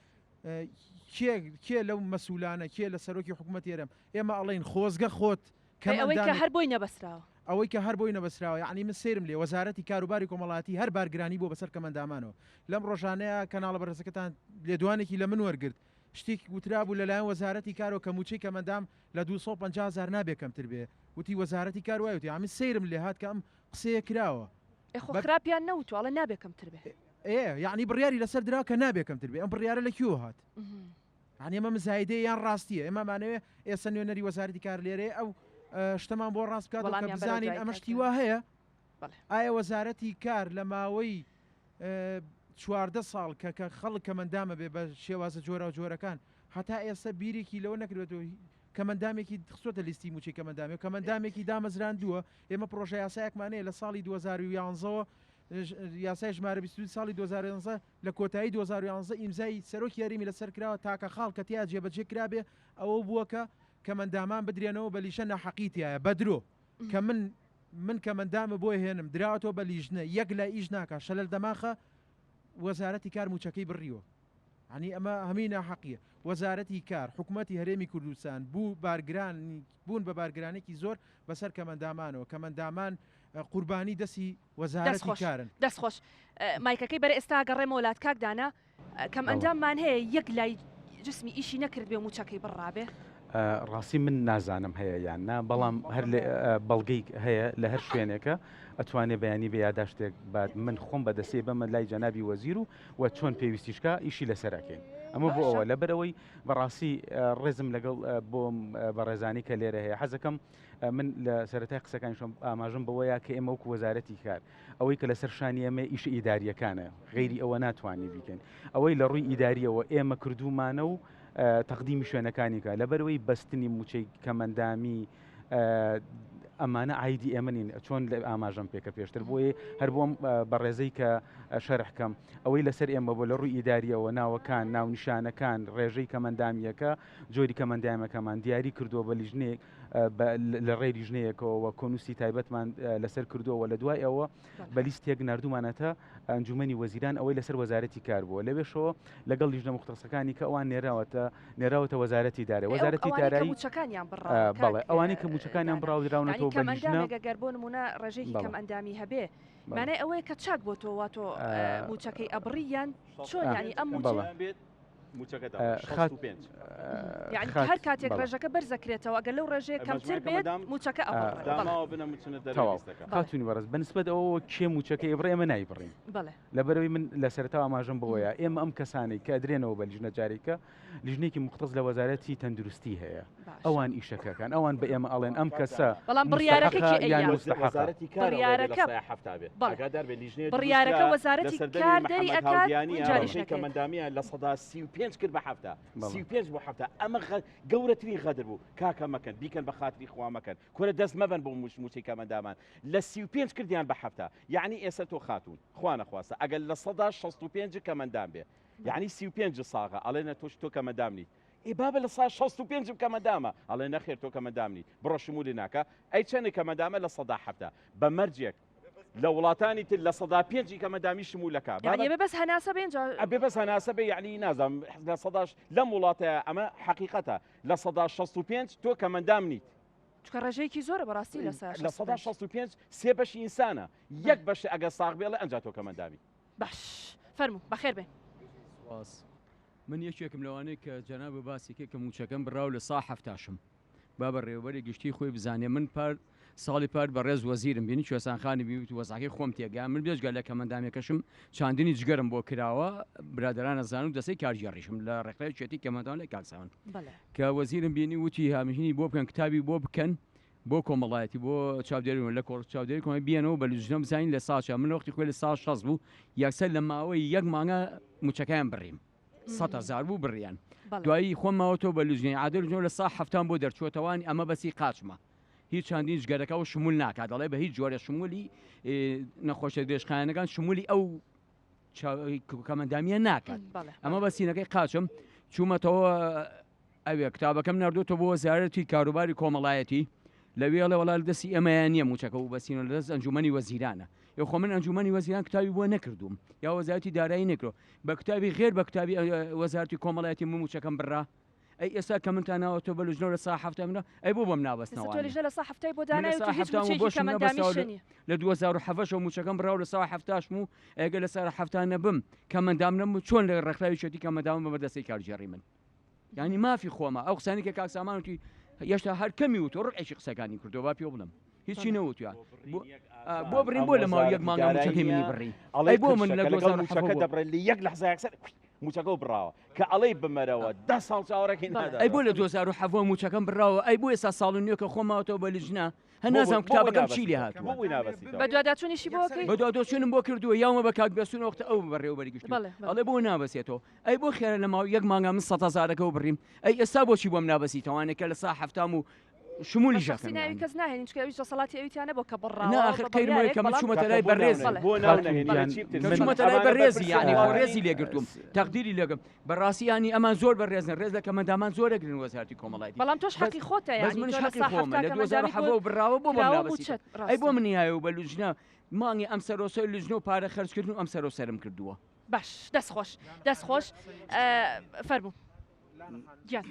کێ کێ لەو مەسولانە کێ لە سەرۆکی حکوومەت هەرێم ئێمە ئەڵێن خۆزگە خۆت ئەوەی کە هەر بۆی نەبەسراوە ئەوەی کە هەر بۆی نەبەسراوە یعنی من سەیرم لێ وەزارەتی کاروباری کۆمەڵاتی هەر بارگرانی بۆ بەسەر کەمەندامانەوە لەم ڕۆژانەیە کەناڵە بەرزەکەتان لێدوانێکی لە من وەرگرت شتێک وترابوو لەلایەن وەزارەتی کارەوە کە مووچەی کەمەندام لە 250 هەزار نابێ کەمتر بێ وتی وەزارەتی کار وای وتی ئەمن سەیرم لێهات کە ئەم قسەیە کراوە. ئێ خۆ خراپیان نەوتوە ئەڵێ نابێ کەمتر بێ. ئێ یەعنی بڕیاری لەسەر درا کە نابێ کەمتر بێ ئەم بڕیارە لە کوێوە هات؟ یەعنی ئەمە مزایدەیە یان ڕاستیە؟ ئێمە ئەمانەوێ ئێستا نوێنەری وەزارەتی کار لێرەیە ئەو شتەمان بۆ ڕاست بکاتەوە کە وەڵامیان بەرەو بزانین دوای ئەمە کاک شتی وا هەیە؟ بەڵێ. ئایا وەزارەتی کار لە ماوەی. 14 ساڵ کە کە خەڵک کەمەندامە بێ بە شێوازە جۆراوجۆرەکان هەتا ئێستا بیرێکی لەوە نەکردوێتەوە کەمەندامێکی خستۆتە لیستی موچەی کەمەندامی و کەمەندامێکی دامەزراندووە ئێمە پرۆژە یاسایەکمان هەیە لە ساڵی 2011ەوە یاسای ژمارە 22 ساڵی 2011 لە کۆتایی 2011 ئیمزای سەرۆکی هەرێمی لەسەر کراوە تاکە خاڵ کە تیا جێبەجێ کرابێ ئەوە بووە کە کەمەندامان بدرێنەوە بە لیژە ناحەقی تایە بە درۆ کە من من کەمەندامە بۆ هێنم دراوەتەوە بە لیژنە یەک لای ئیش ناکا شەلەل دەماخە وەزارەتی کار موچەکەی بڕیوە عنی ئەمە هەمی ناحەقیە وەزارەتی کار حکوومەتی هەرێمی کوردستان بوو بارگران بوون بە بارگرانێکی زۆر بەسەر کەمەندامانەوە کەمەندامان قوربانی دەسی وەزارەتی کارن. دەست خۆش مایکەکەی بەرە ئێستا گەڕێمەوە لات کاک دانا کەم ئەنداممان هەیە یەک لای جسمی ئیشی نەکردبێ و موچەکەی بڕابێ؟ ڕاستی من نازانم هەیە یان نا بەڵام هەر بەڵگەی هەیە لە هەر شوێنێکە ئەتوانێ بەیانی بە یاداشتێک بات من خۆم بەدەسێ بەمە لای جەنابی وەزیر و و چۆن پێویستیشکە ئیشی لەسەرەکەین ئەمە بۆ ئەوە لەبەرەوەی بەڕاستی ڕێزم لەگەڵ بۆ بەڕێزانی کە لێرە هەیە حەزەکەم من لە سەرەتای قسەکانیشم ئاماژەم بەوەیە کە ئێمە وەکو وەزارەتی کار ئەوەی کە لەسەر شانی ئێمە ئیشە ئیداریەکانە غەیری ئەوە ناتوانانی بیکەین ئەوەی لە ڕووی ئیداریەوە ئێمە کردومانە و تەقدیمی شوێنەکانی کە لەبەرەوەی بەستنی موچەی کەمەندامی ئەمانە ئایدی ئێمە نین چۆن لە ئاماژەم پێکە پێشتر بۆیە هەر بۆم بەڕێزەی کە شەرحکەم ئەوەی لەسەر ئێمە بۆ لە ڕووی ئیداریەوە ناوەکان ناونیشانەکان ڕێژەی کەمەندامیەکە جۆری کەمەندامەکەمان دیاری کردووە بە لیژنەیەک لە ڕێی لیژنەیەکەوە و کۆنووسی تایبەتمان لەسەر کردووە و لە دوای ئەوە بە لیستێک نردومانەتە ئەنجومەنی وەزیران ئەوەی لەسەر وەزارەتی کار بووە لەوێشەوە لەگەڵ لیژنە مختصەکانی کە ئەوان نێراوەتە نێراوەتە وەزارەتی دارە وەزارەتی دارایی موچەکانیان بڕا بەڵێ ئەوانەی کە موچەکانیان بڕاودراونەتەوە بە لیژنە گەر بۆ نمونە ڕێژەیەکی کەم ئەندامی هەبێ مانای ئەوەیە کە چاک بۆ تۆ واتۆ موچەکەی ئەبڕی یان چۆن ینی ئەم موچە بێت موچەکە دەبڕێت 65. یعنی هەر کاتێک ڕێژەکە بەرزەکرێتەوە ئەگەر لەو ڕێژەیە کەمتر بێت موچەکە ئەبڕێت. داماوە بنە موچنە دەرەوەی لیستەکە. خاتوونی بەڕێز بەنسبەت ئەوەوە کێ موچەکەی ئەبڕێ ئێمە نایبڕین. بەڵێ. لەبەرئەوەی من لە سەرەتاوە ئاماژەم بەوەیە ئێمە ئەم کەسانەی کە ئەدرێنەوە بە لیژنە جارێکە لیژنەیەکی موختەس لە وەزارەتی تەندروستی هەیە ئەوان ئیشەکەکان ئەوان بە ئێمە ئەڵێن ئەم کەسە بەڵام بڕیارەکە کێ یان ئەیا؟ مستحقە. وەزارەتی کار ئەڵێ بێ لە بڕیارەکە سایە 70 بێ. بەڵێ. ئاگادار بێ لیژنەیە دروست بڕیارەکە کرا لە وەزارەتی سەردەمی کار دەری محەمەد ئەکات هاودیانییە جاریش ڕێژەی نەکرێت. کەمەندامییان 35% کرد بە 70 بەڵێ. 35 بۆ 70 ئەمە غە گەورەترین غەدر بوو کاکە مەکەن بیکەن بە خاتری خوا مەکەن کورە دەست مەبەن بۆ موش موچەی کەمەندامان لە 35 کردیان بە 70 یەعنی ئێسە تۆ خاتوون خوا نەخواستە ئەگەر 65% کەمەندام بێ یەعنی 35 ساغە ئەڵێ نە تۆش تۆ کەمەندام نیت ئێ بابە لە سا 65 کەمەندامە ئەڵێ نەخێر تۆ کەمەندام نیت بڕۆ شمولی ناکە ئەی چەنێ کەمەندامە 70% بە مەرجێک لە وڵاتانی تر 5% کەمەندامی شمولەکە یعنی ئەبێ بەس هەناسە بێ ئینجا ئەبێ بەس هەناسە بێ یعنی نازانم لە سەداش لەم وڵاتەیە ئەمە حەقیقەتە 65% تۆ کەمەندام نیت چونکە ڕێژەیەکی زۆرە بەڕاستی لە سا 65. 65% سێ بەشی ئینسانە یەک بەش ئەگەر ساغ بێ ئەڵێ ئەنجا تۆ کەمەندامی. باش فەرموو بەخێر بێن. سوپاس. من یەکێکم لەوانەی کە جەنابت باسی کرد کە مووچەکەم بڕا و لە سا حەفتاشم. با بەڕێوەبەری گشتی خۆی بزانێ من پار ساڵی پار بەڕێز وەزیرم بینی کوێستان خانی بینی وتی وەزعەکەی خۆم تێگەیان من بێجگە لە کەمەندامێکەشم چاندنی جگەرم بۆ کراوە برادەران ئەزانن و دەستەی کارگێڕیشم لە ڕێکخراوی چێتی کەمەندان لە کاک سامان کە وەزیرم بینی وتی هامژینی بۆ بکەن کتابی بۆ بکەن بۆ کۆمەڵایەتی بۆ چاودێری لە کۆڕ چاودێری کۆمەڵی بیەنەوە بە لجنە بزانین لە ساچە من وەختی خۆی لە سا شەست بوو یەکسەر لە ماوەی یەک مانگە موچەکەیان بڕیم 100 هەزار بوو بڕیان دوایی خۆم ماوەتەوە بە لجنەی عادل لجنە لە سا حەفتان بۆ دەرچووەتەوانی ئەمە بەسی قاچمە هیچ چاندین جگەرەکە و شمول ناکات دەڵێ بە هیچ جۆرە شمولی نەخۆشە درێژخایەنەکان شمولی ئەو کەمەندامیە ناکات ئەمە بە سینەکەی قاچم چوومەتەوە ئەوێ کتابەکەم نردوتە بۆ وەزارەتی کاروباری کۆمەڵایەتی لەوێ ئەڵێ وەڵا لە دەستی ئێمەیان نییە مووچەکە و بەسینە لە دەست ئەنجومەنی وەزیرانە یە خۆ من ئەنجومەنی وەزیران کتابی بۆ نەکردووم یا وەزارەتی دارایی نەکرۆ بە کتابی غێر بە کتابی وەزارەتی کۆمەڵایەتی من مووچەکەم بڕا ئەی ئێستا کە منتان ناوەتەوە بە لجنە لە سا هەفتە منە ئەی بۆ بۆم نابەستنەوە تۆ لیژنە لە سا هەفتای بۆ دانای و هیچ مووچەیەکی کەمەندامیش نییە لە 2017 مووچەکەم بڕا و لە سا هەفتاشم و ئەگەر لە سا هەفتا نەبم کەمەندام نەم چۆن لە ڕێکخراوی چێتی کەمەندام بە بەردەستی کارگێڕی من یانی مافی خۆمە ئەو قسانی کە کاک سامان وتی یەشتا هەر کەمی وتۆ ڕقێکی قسەکانی کردو با پێ بڵم هیچی نەوتوە بۆ بڕین بۆ لە ماوە یەک مانگە مووچەکەی منی بڕی ئەڵێ بۆ من لە لەگەڵ مووچەکە دەبڕێت لە یەک لەحزە یەکسەر. موچەکەو بڕاوە کە ئەڵێی بمەرەوە دە ساڵ چاوەڕێکەی ناداتەوە. ئەی بۆ لە 2017 موچەکەم بڕاوە ئەی بۆ ئێستا ساڵ و نوێکە خۆم ماوەتەوە بە لجنە هە نازانم کتابەکەم چی لێ هاتووە. بەدواداچوونیشی بۆ ئەکەی؟ بەدواداچوونم بۆ کردووە یاومە بە کاک بێستوون وەختە ئەو بەڕێوەبەری گشتی بەڵێ بەڵێ. ئەڵێ بۆ نابەسێتەوە ئەی بۆ خێرە لە ماوەی یەک مانگا من سەد هەزارەکەو بڕیم ئەی ئێستا بۆچی بۆم نابەسیتەوانێ کە لە سا حەفتام و شمولی بە شەخسی ژەکەم ناوی یانی. کەس ناهێنین چونکە ئەویش دەسەڵاتی ئەوی تیا نەبووە کە بڕاوە نا بە ئاخر قەیرم وەیە بڕیارێک کە من بەڵام چوومەتە کاکە لای بۆ بەڕێزی بەڵێ بۆ ناو خاتوون نەهێنی گیان چی کە من چوومەتە لای ئەمانە بەڕێزی بەرپرسن یانی خۆ ئەوانەی ڕێزی لێگرتووم تەقدیری لێگرم بەڕاستی یانی ئەمان زۆر بەڕێزن ڕێز لە کەمەندامان زۆر ئەگرن وەزارەتی کۆمەڵایەتی بەڵام تۆش بەس حەقی خۆتە بەس یانی منیش تۆ لە حەقی سا خۆمە حەفتا لە کەمەندامی 2017 بۆ بڕاوە بۆ بۆم کراوە نابەسیتەوە مووچەت ئەی بۆ ڕاستە من نیایەوە بە لوجنە مانگی ئەم سەرۆسەر لوجنە و پارە خەرجکردن و ئەم سەرۆسەرم کردووە. باش دەست خۆش دەست خۆش فەرموو گیان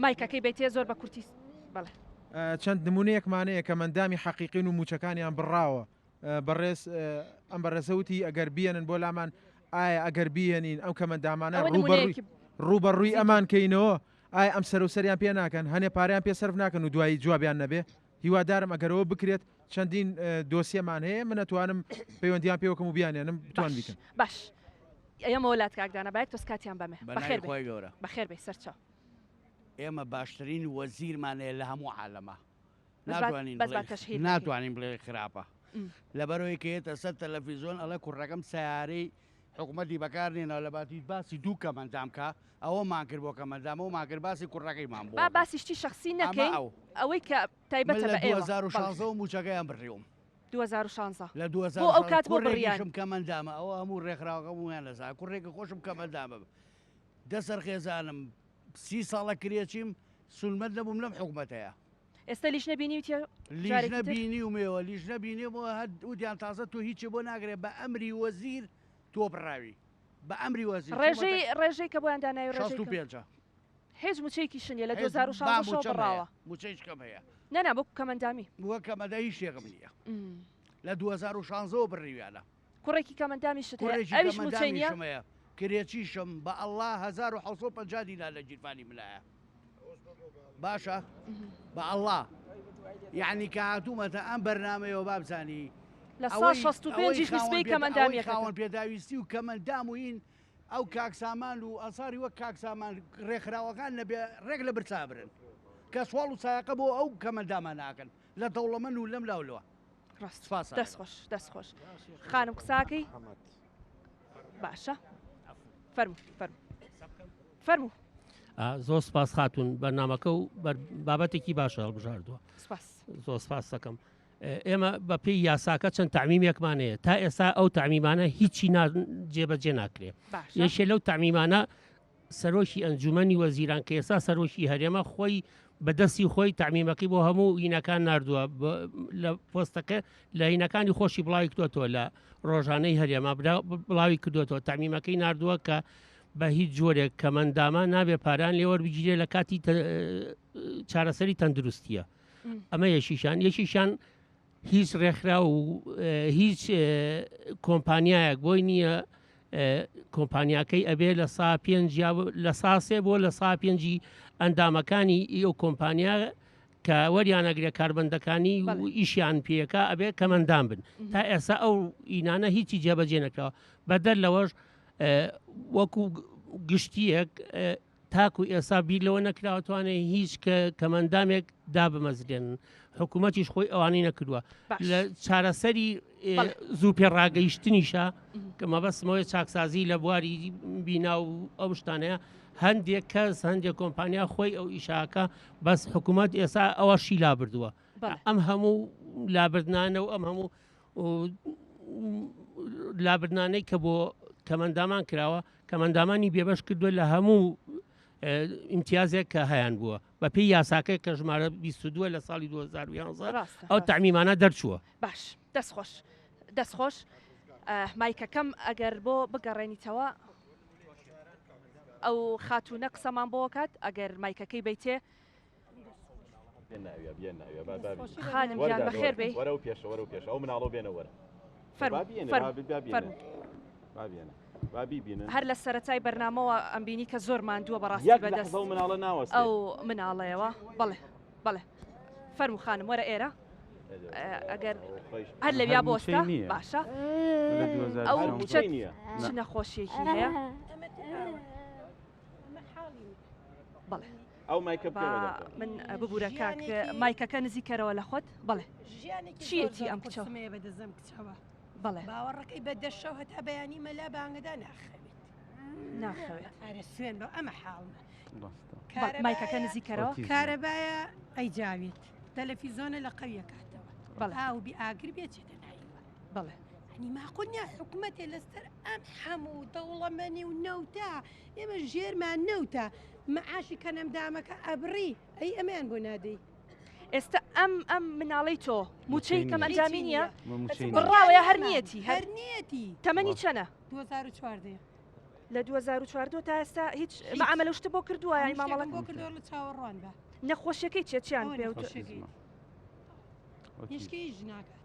مایکەکەی بێتێ زۆر بە کورتی بەڵێ. چەند نمونەیەکمان هەیە کەمەندامی حەقیقین و مووچەکانیان بڕاوە بەڕێز ئەم بەڕێزە وتی ئەگەر بیەنن بۆ لامان ئایا ئەگەر بیەنین ئەم کەمەندامانە ئەوە ڕووبەڕووی نمونەیەکی ڕووبەڕووی زیندوو. ئەمان کەینەوە ئایا ئەم سەر و سەریان پێ ناکەن هەنێ پارەیان پێ سەرف ناکەن و دوایی جوابیان نەبێ هیوادارم ئەگەر ئەوە بکرێت چەندین دۆسیەمان هەیە من ئەتوانم پەیوەندیان پێوەکەم و بیانێنم بتوان باش بیکەن. باش ئەیەمەوە لات کاک دانا با یەک تۆز کاتیان بەمێ بە ناوی بەخێر بێی خوای گەورە. بەخێر بێی سەرچاو. ئێمە باشترین وەزیرمان هەیە لە هەموو عالەما. بەس با ناتوانین بەس با بڵێین تەشهیر نەکەین. ناتوانین بڵێین خراپە. م. لەبەرئەوەی کە یەتە سەر تەلەفیزۆن ئەڵێ کوڕەکەم سەیارەی حکومەتی بەکار نێناوە لە باتی باسی دوو کەمەندام کا ئەوەمان کرد بۆ کەمەندام ئەومان کرد باسی کوڕەکەیمان بۆ با ئەکا. باسی شتی شەخسی ئەمە نەکەین ئەو. ئەوەی کە من تایبەتە لە بە ئێوە. بەڵێ. 2016 وە مووچەکەیان بڕیوم. 2016 لە بۆ ئەو 2016 کات بۆ بڕیان؟ کوڕێکیشم کەمەندامە ئەوە هەموو ڕێکخراوەکە هەموویان دەزانن کوڕێکی خۆشم کەمەندامە دە سەر خێزانم سی ساڵە کرێچیم سولمەت نەبووم لەم حکومەتەیە. ئێستا لیژنە بینیوتیە لیژنە جارێکی تر؟ بینیومەوە لیژنە بینیومەوە هەر وتیان تازە تۆ هیچی بۆ ناکرێ بە ئەمری وەزیر تۆ بڕاوی بە ئەمری وەزیر ڕێژەی چوومەتە ڕێژەی کە بۆیان داناوی ڕێژەی شەست و کە پێنجە. هیچ موچەیەکیشت نیە لە هیچ با 2016 شەوە موچەم هەیە بڕاوە. موچەیش کەم هەیە. نا نا بۆ کەمەندامی. وەک کەمەندە هیچ شتێکم نیە لە 2016 وە بڕیویانە. کوڕێکی کەمەندامیشت هەیە کوڕێکی ئەویش موچەی نیە؟ کەمەندامیشم هەیە کرێچیشم بە ئەڵا 1750 دینار لە گیرفانی منایە باشە بە ئەڵا یعنی کە هاتوومەتە ئەم بەرنمەیەوە بابزانی لە سا 65 یش نسبەی کەمەندامیەکەتە. خاوەن پێداویستی و کەمەندام و هین ئەو کاک سامان و ئەنساری وەک کاک سامان ڕێکخراوەکان نەبێ ڕێک لە برسا برن کە سواڵ و سایەقە بۆ ئەو کەمەندامە ناکەن لە دەوڵەمەند و لەم لاولەوە ڕاست سپاس دەست خۆش دەست خۆش خانم قساکەی باشە فەرموو فەرموو فەرموو زۆر سپاس خاتون بەرنمەکە و بابەتێکی باشە هەڵبژاردووە سپاس زۆر سپاس دەکەم ئێمە بە پێی یاساکە چەند تعمیمێکمان هەیە تا ئێستا ئەو تعمیمانە هیچی جێبەجێ ناکرێ یەکێ لەو تعمیمانە سەرۆکی ئەنجومەنی وەزیران کە ئێستا سەرۆکی هەرێمە خۆی بە دەستی خۆی تەعمیمەکەی بۆ هەموو هینەکان ناردووە لە پۆستەکە لە هینەکانی خۆشی بڵاوی کردوەتەوە لە ڕۆژانەی هەرێمە بڵاوی کردوەتەوە تەعمیمەکەی ناردووە کە بە هیچ جۆرێک کەمەنداما نابێ پاران لێوەربگیرێ لە کاتی چارەسەری تەندروستیە ئەمە یەکیشان یەکیشان هیچ ڕێکخراو و هیچ کۆمپانیایەک بۆی نییە کۆمپانیاکەی ئەبێ لە سا پێنج لە ساسێ بۆ لە سا پێنجی ئەندامەکانی ئەو کۆمپانیا کە وەریانەگرێ کاربندەکانی و ئیشیان پێەکە ئەبێ کەمەندان بن تا ئێستا ئەو ئینانە هیچی جێبەجێ نەکراوە بەدەر لەوەش وەکو گشتیەک تاکو ئێستا بیر لەوە نەکراوە توانێ هیچ کە کەمەندامێک دابمەزرێنن حکوومەتیش خۆی ئەوانەی نەکردووە لە چارەسەری زوو پێڕاگەیشتنیشە کە مەبەستمەوەی چاکسازی لە بواری بینا و ئەو شتانەیە هەندێک کەس هەندێک کۆمپانیا خۆی ئەو ئیشاکە بەس حکوومەت ئێستا ئەوەشی لابردووە ئەم هەموو لابردنانە و ئەم هەموو لابردنانەی کە بۆ کەمەندامان کراوە کەمەندامانی بێبەش کردووە لە هەموو ئیمتیازێک کە هەیان بووە بە پێی یاساکە کە ژمارە 22 لە ساڵی 2011 ئەو تعمیمانە دەرچووە باش دەست خۆش دەست خۆش مایکەکەم ئەگەر بۆ بگەڕێنیتەوە ئەو خاتوونە قسەمان بۆکات ئەگەر مایکەکەی بیتێ خانم گیان بەخێر بێی. وەرەو پێشە وەرەو پێشە ئەو مناڵەو بێنە وەرە فەرموو فەرموو فەرموو هەر لە سەرەتای بەرنامەوە ئەمبینی کە زۆر ماندووە بەڕاستی یەک بەدەست لەحزە و مناڵە ناوەستێ ئەو مناڵەیەوە بەڵێ بەڵێ فەرموو خانم وەرە ئێرە. ئەگەر هەر لەویا بۆستە باشە ئەو کچە چ نەخۆشیەکی هەیە؟ بەڵێ ئەو مایکە من ببوورە کاک مایکەکە نزیکەرەوە لە خۆت بەڵێ چیەتی ئەم کچە بەدەزم کچەوە بەڵێ باوەڕەکەی بە دەشەو هەتا بەیانی مەلا بانگەدا ناخەوێت ناخەوێت ئەرە سوێن بە ئەمە حاڵمە مایکەکە نزیکەرەوە کارەبایە ئەی جاوێت تەلەفیزۆنە لە قەویە کاتەوە بەڵێ ئاو بی ئاگر بێ چێتە نایوە بەڵێ ئەنی ماقول نیە حکومەتێ لەسەر ئەم هەموو دەوڵەمەنی و نەوتە ئێمە ژێرمان نەوتە مەعاشی کەنەمدامەکە ئەبڕی ئەی ئەمەیان بۆ نادەی ئێستا ئەم ئەم مناڵەی تۆ موچەی کەم ئەنجامی نییە بڕاوە یا هەر نیەتی هەر نیەتی تەمەنی چەنە 2014 لە 2014 تا ئێستا هیچ مەعامەلە شتە بۆ کردووە یانی مامەڵە بۆ کردووە لە چاوەڕوان بە نەخۆشیەکەی چیە چیان پێ وت هیچکەی ژناکات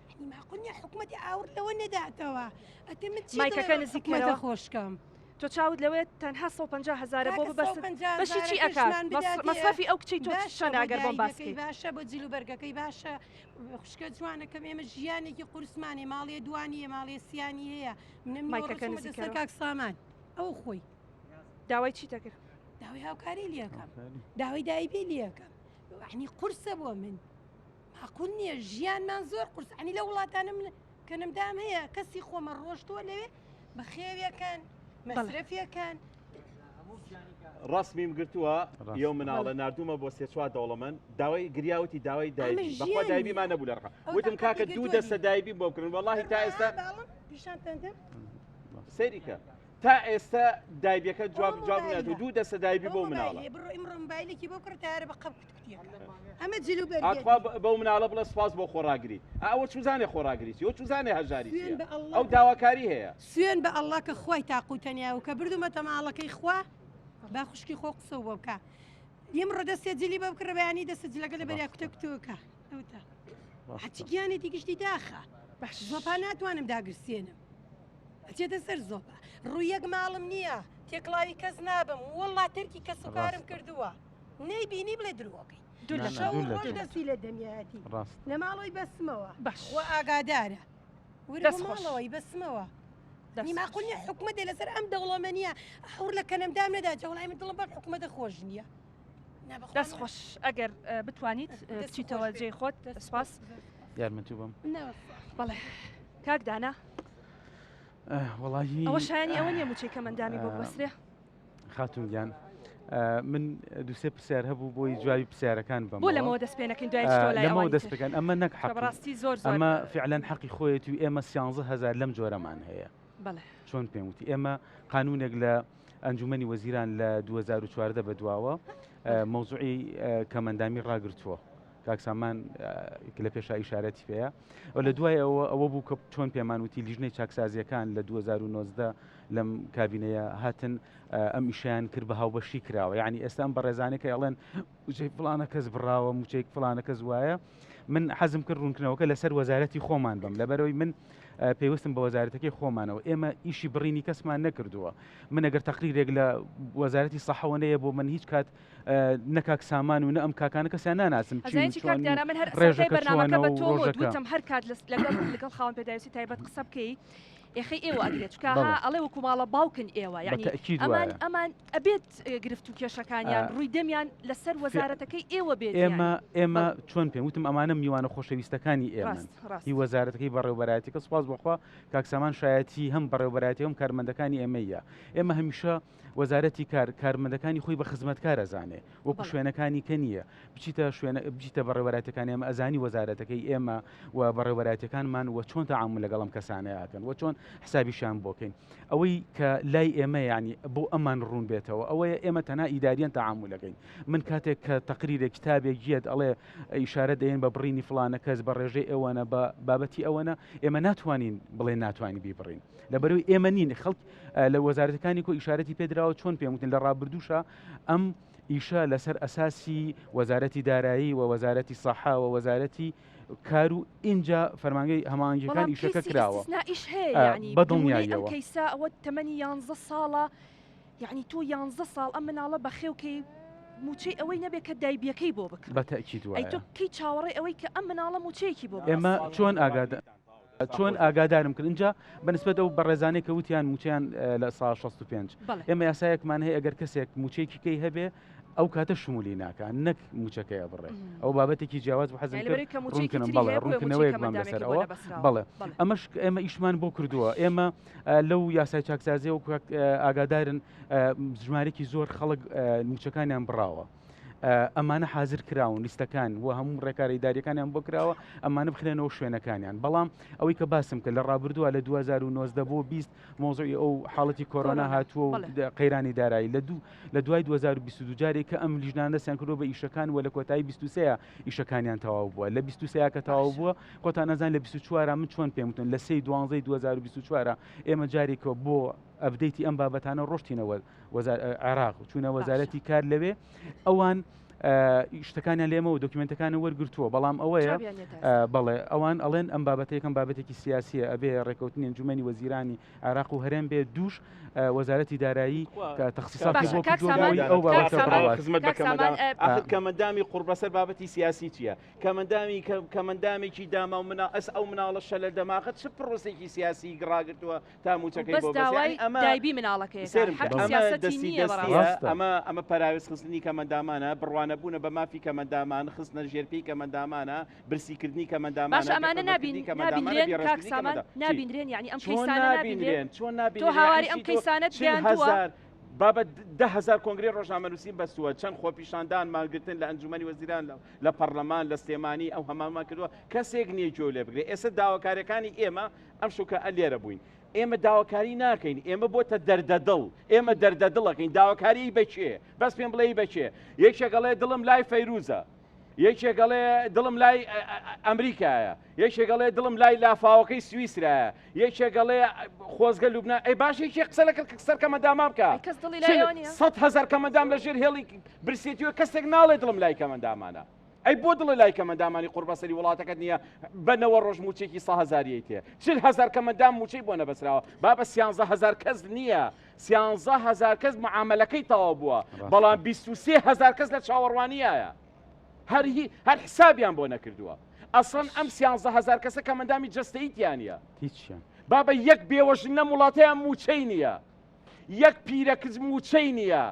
یعنی ماقول نیە حکومەتی ئاور لەوە نەداتەوە ئەتێ من چی مایکەکە دڵێ نزیکەرەوە. حکومەتە خۆشکەم تۆ چاوت لەوەیە تەنها 150 هەزارە بۆ کاکە ببەست 150 بەشی چی هەزارەکەشمان ئەکات بداتێ. مەسرەفی ئەو کچەی تۆ باشە چەنە بۆ ئەگەر بۆم باس دایبەکەی کەی باشە بۆ جل و بەرگەکەی باشە خوشکە جوانەکەم ئێمە ژیانێکی قورسمانێ ماڵێ دوانی ماڵێ سیانی هەیە منم مایکەکە نیوەڕۆ چوومەتە سەر نزیکەرەوە. کاک سامان ئەو خۆی داوای چی دەکرد داوای هاوکاری لەکەم داوای دایبی لەکەم یعنی قورسە بۆ من معقول نییە ژیانمان زۆر قورس عنی لە وڵاتانە من کەنمدام هەیە کەسی خۆمە ڕۆشتووە لەوێ بەخێویەکەن مەسرەفیەکەن ڕسمیم گرتووە یو مناڵە نردومە بۆ سێ چوار دەوڵەمەند داوای گریاوتی داوای دایبی بەخوا دایبیمان نەبوو لە ڕقا وتم کاکە دوو دەستە دایبی بۆ بکردن وەڵاهی تا ئێستا سەیری کە تا ئێستا دایبیەکە جواب جواب ناتوو دوو دەستە دایبی بۆ مناڵە بڕۆ ئیمڕۆ مۆبایلێکی بۆ کڕ تارە بە قەپ ئەمە جل و بەرگێتی. ئاخوا بەو مناڵە بڵێ سوپاس بۆ خۆڕاگریت ئەوە چوزانێ خۆڕاگری چیە ئەوە چوزانێ هەژاری چیە ئەو داواکاری هەیە. سوێن بە اللە کە خوای تاق و تەنیا و کە بردومەتە ماڵەکەی خوا با خوشکی خۆ قسەو بۆ بکا ئیمڕۆ دەستێ جلی بۆ بکڕە بەیانی دەستە جلەکە لە بەریا کوتە کوتۆکە ئەوتە هەرچی گیانێتی گشتی داخە زۆپا ناتوانم داگرسێنم ئەچێتە سەر زۆپا ڕوو یەک ماڵم نییە تێکڵاوی کەس نابم وەڵا تەرکی کەس و کارم کردووە نەیبینی بڵێ درۆکەی دوور لە شەو دوور لە ڕۆژ تۆ. دەستی لە دەمیایەتی ڕاست لە ماڵەوەی بەسمەوە باش. و ئاگادارە ورە دەست بۆ خۆش. ماڵەوەی بەسمەوە دەست نی ماقول نییە حکومەتێ لەسەر ئەم دەوڵەمەنیە ئاوڕ لە کەنەمدام نەدا جا وەڵای من دڵم بەم حکومەتە خۆش نییە نا بەخوا دەست من- خۆش ئەگەر ئە، بتوانیت ئە، دەست بچیتەوە خۆش بێت. جێی خۆت دەست سپاس خۆش. یارمەتی بم نا بەخوا. بەڵێ کاک دانا وەڵاهی ئەوە شایانی ئەوە نییە مووچەی کەمەندامی بۆ ئە، ببەسترێ خاتون گیان من دوسێ پرسیار هەبوو بۆی جوابی پرسیارەکان بەم بۆ لەمەوە دەست پێ نەکەین دوای چتەوە لای لەمەوە ئەوانی دەست تر بکەن ئەمە نەک کە حەقی بەڕاستی زۆر زۆر ئەمە فعلەن حەقی خۆیەتی و ئێمە سیانزە هەزار لەم جۆرەمان هەیە بەڵێ چۆن پێم وتی ئێمە قانونێک لە ئەنجومەنی وەزیران لە 2014 بەدواوە مەوزوعی کەمەندامی ڕاگرتووە کاک سامان لە پێشا ئیشارەتی پێیە و لە دوای ئەوە ئەوە بوو کە چۆن پێمان وتی لیژنەی چاکسازیەکان لە 2019 لەم کابینەیە هاتن ئەم ئیشیان کرد بە هاوبەشی کراوە یعنی ئێستا ئەم بەڕێزانێک کە ئەڵێن موچەی فڵانە کەس بڕاوە موچەی فڵانە کەس وایە من حەزم کرد ڕوونکردنەوەکە لەسەر وەزارەتی خۆمان بم لەبەرەوەی من پەیوەستم بە وەزارەتەکەی خۆمانەوە ئێمە ئیشی بڕینی کەسمان نەکردووە من ئەگەر تەقریرێک لە وەزارەتی سەحەوە نەیە بۆ من هیچ کات نە کاک سامان و نە ئەم کاکانە کەسیان ناناسم چین ئەزانی و چی کاک چۆن و دارا من هەر سەرەتای ڕێژەکە بەرنامەکە چۆنە بە و تۆم وت ڕۆژەکە. وتم هەر کات لەس- لەگەڵ لەگەڵ خاوەن پێداویستی تایبەت قسە بکەی ئێخەی ئێوە ئەگرێت چونکە ها بەڵێ. ئەڵێ وەکو ماڵە باوکن ئێوە بە یعنی تەئکید ئەمان وایە. ئەمان ئەبێت اه، گرفت و کێشەکانیان ئا، ڕووی دەمیان لەسەر فع- وەزارەتەکەی ئێوە بێت ئێمە یعنی. ئێمە بەڵێ. چۆن پێم وتم ئەمانە میوانە خۆشەویستەکانی ئێمەن ڕاست ڕاست هی وەزارەتەکەی بەڕێوبەرایەتیەکە سوپاس بۆخوا کاک سامان شایەتی هەم بەڕێوبەرایەتی هەم کارمەندەکانی ئێمەیە ئێمە هەمیشە وەزارەتی کار کارمەندەکانی خۆی بە خزمەتکار ئەزانێ وەکو شوێنەکانی کە نییە بچیتە شوێنە بچیتە بەڕێوەبەرایەتەکانی ئێمە ئەزانی وەزارەتەکەی ئێمە و بەڕێوەبەرایەتەکانمان و چۆن تەعامول لەگەڵ ئەم کەسانە ئەکەن و چۆن حسابیشیان بۆ کەین ئەوەی کە لای ئێمە یعنی بۆ ئەمان ڕوون بێتەوە ئەوەیە ئێمە تەنها ئیداریان تەعامول ئەکەین من کاتێک کە تەقریرێک کتابێک یەت ئەڵێ ئیشارە دەیەن بە بڕینی فڵانە کەس بە ڕێژەی ئەوەنە بە بابەتی ئەوەنە ئێمە ناتوانین بڵێ ناتوانین بیبڕین لەبەرەوەی ئێمە نین خەڵک لە وەزارەتەکانی کۆ ئیشارەتی پێدراوە چۆن پێم وتن لە ڕابردووشە ئەم ئیشە لەسەر ئەساسی وەزارەتی دارایی و وەزارەتی سەحا و وەزارەتی کار و ئینجا فەرمانگەی هەماهەنگیەکان بەڵام ئیشەکە کەیسی کراوە ئیستیسنائیش هەیە ئە، یعنی بە نمونەی ئەم دڵنیاییەوە. کەیسە ئەوە تەمەنی یانزە ساڵە یعنی تۆ یانزە ساڵ ئەم مناڵە بەخێو کەی. موچەی ئەوەی نەبێ کە دایبیەکەی بۆ بکڕێ. بە تەئکید ئەی وایە. تۆ کەی چاوەڕێی ئەوەی کە ئەم مناڵە موچەیەکی بۆ ئێمە ببەسترێ؟ چۆن ئاگادا چۆن ئاگادارم کرد ئینجا بە نسبەت ئەو بەڕێزانەی کە وتیان موچەیان 65% بەڵێ. ئێمە یاسایەکمان هەیە ئەگەر کەسێک موچەیەکی کەی هەبێ ئەو کاتە شمولی ناکا نەک موچەکەی ئەبڕێ ئەو بابەتێکی جیاواز بوو حەزم یانی کرد لەبەرئەوەی کە موچەیەکی ڕوونکردم تری بەڵێ هەیە بۆیە موچەی ڕوونکردنەوەیەک بام کەمەندامێکی لەسەر بۆ ئەوە نەبەسراوە بەڵێ بەڵێ. ئەمەش ئێمە ئیشمان بۆ کردووە ئێمە لەو یاسای چاکسازیە وەکو ئاگادارن ژمارێکی زۆر خەڵک موچەکانیان بڕاوە. ئەمانە حازر کراون لیستەکان و هەموو ڕێکارە ئیداریەکانیان بۆ کراوە ئەمانە بخرێنەوە شوێنەکانیان بەڵام ئەوەی کە باسم کرد لە ڕابردووە لە 2019 بۆ 20 مۆزوعی ئەو حاڵەتی کۆرۆنا هاتووە و قەیرانی دارایی لە دوو لە دوای 2022 جارێک کە ئەم لیژنانە دەستیان کردووە بە ئیشەکان و لە کۆتایی 23 ئیشەکانیان تەواو بووە لە 23 کە تەواو بووە خۆتان ئەزان لە 24 من چۆن پێم وتن لە سێی دوانزەی 2024 ئێمە جارێکەوە بۆ update ی ئەم بابەتانە ڕۆشتینەوە عێراق چوونە وەزارەتی کار لەوێ ئەوان شتەکانیان لێمەوە دۆکیومنتەکانی وەرگرتووە بەڵام ئەوەیە بەڵێ ئەوان ئەڵێن ئەم بابەتە یەکەم بابەتێکی سیاسیە ئەبێ ڕێکەوتنی ئەنجومەنی وەزیرانی عێراق و هەرێم بێ دووش وەزارەتی دارایی کە تەخسیساتی بۆ ئەو بابەتە خزمەت بە کەمەندامی قوڕبەسەر بابەتی سیاسی چییە؟ کەمەندامی کەمەندامێکی داما و منا ئەس ئەو مناڵە شەلە دەماغە چ پرۆسێکی سیاسی ڕاگرتووە تا موچەکەی بەس بۆ بەس داوای یعنی ئەمە دایبی مناڵەکەیەکە سێرم کە حەقی ئەمە سیاسەتی دەستی نییە دەستیە بەڕاستی. ئەمە ئەمە پەراوێز خستنی کەمەندامانە بڕوانەبوونە بە مافی کەمەندامان خستنە ژێرپێی کەمەندامانە برسیکردنی کەمەندامانە باشە ئەمانە نابین بێحورمەتکردنی کەمەندامانە نابینرێن کاک بێڕێزکردنی سامان کەمەندا چی نابینرێن یعنی ئەم چۆن کەیسانە نابینرێن نابینرێن چۆن تۆ نابینرێن هاواری یعنی ئەم چی تۆ کەیسانەت 40 گەیاندووە هەزار بابە 10000 کۆنگرەی ڕۆژنامەنووسیم بەستووە چەند خۆپیشاندان مانگرتن لە ئەنجومەنی وەزیران لە لە پەڕلەمان لە سلێمانی ئەو هەمانمان کردووە کەسێک نییە گوێ لێ بگرێ ئێستا داواکاریەکانی ئێمە ئەمشەو کە لێرە بووین ئێمە داواکاری ناکەین ئێمە بۆتە دەردەدڵ ئێمە دەردەدڵەکەین داواکاری بە کێ بەس پێم بڵێ بە کێ یەکێک ئەڵێ دڵم لای فەیروزە یەکێک ئەڵێ دڵم لای ئەمریکایە یەکێک ئەڵێ دڵم لای لافاوەکەی سویسرایە یەکێک ئەڵێ خۆزگە لوبنان ئەی باش یەکێ قسە لە سەر کەمەنداما بکە ئەی کەس دڵی لای ئەوە نییە؟ 100 هەزار کەمەندام لە ژێر هێڵی برسێتیوە کەسێک ناڵێ دڵم لای کەمەندامانە ئەی بۆ دڵت لای کەمەندامانی قوڕبەسەری وڵاتەکەت نییە بە نەوە ڕۆژ مووچەیەکی سە هەزاریەی تێ 40 هەزار کەمەندام مووچەی بۆ نەبەسراوە بابە 13 هەزار کەس نییە 13 هەزار کەس معامەلەکەی تەواو بووە بەڵام 23 هەزار کەس لە چاوەڕوانیایە هەر هی هەر حسابیان بۆ نەکردووە ئەسڵەن ئەم 13 هەزار کەسە کەمەندامی جەستەیی تیا نییە هیچیان بابە یەک بێوەژن لەم وڵاتەیان مووچەی نییە یەک پیرە کچ مووچەی نییە،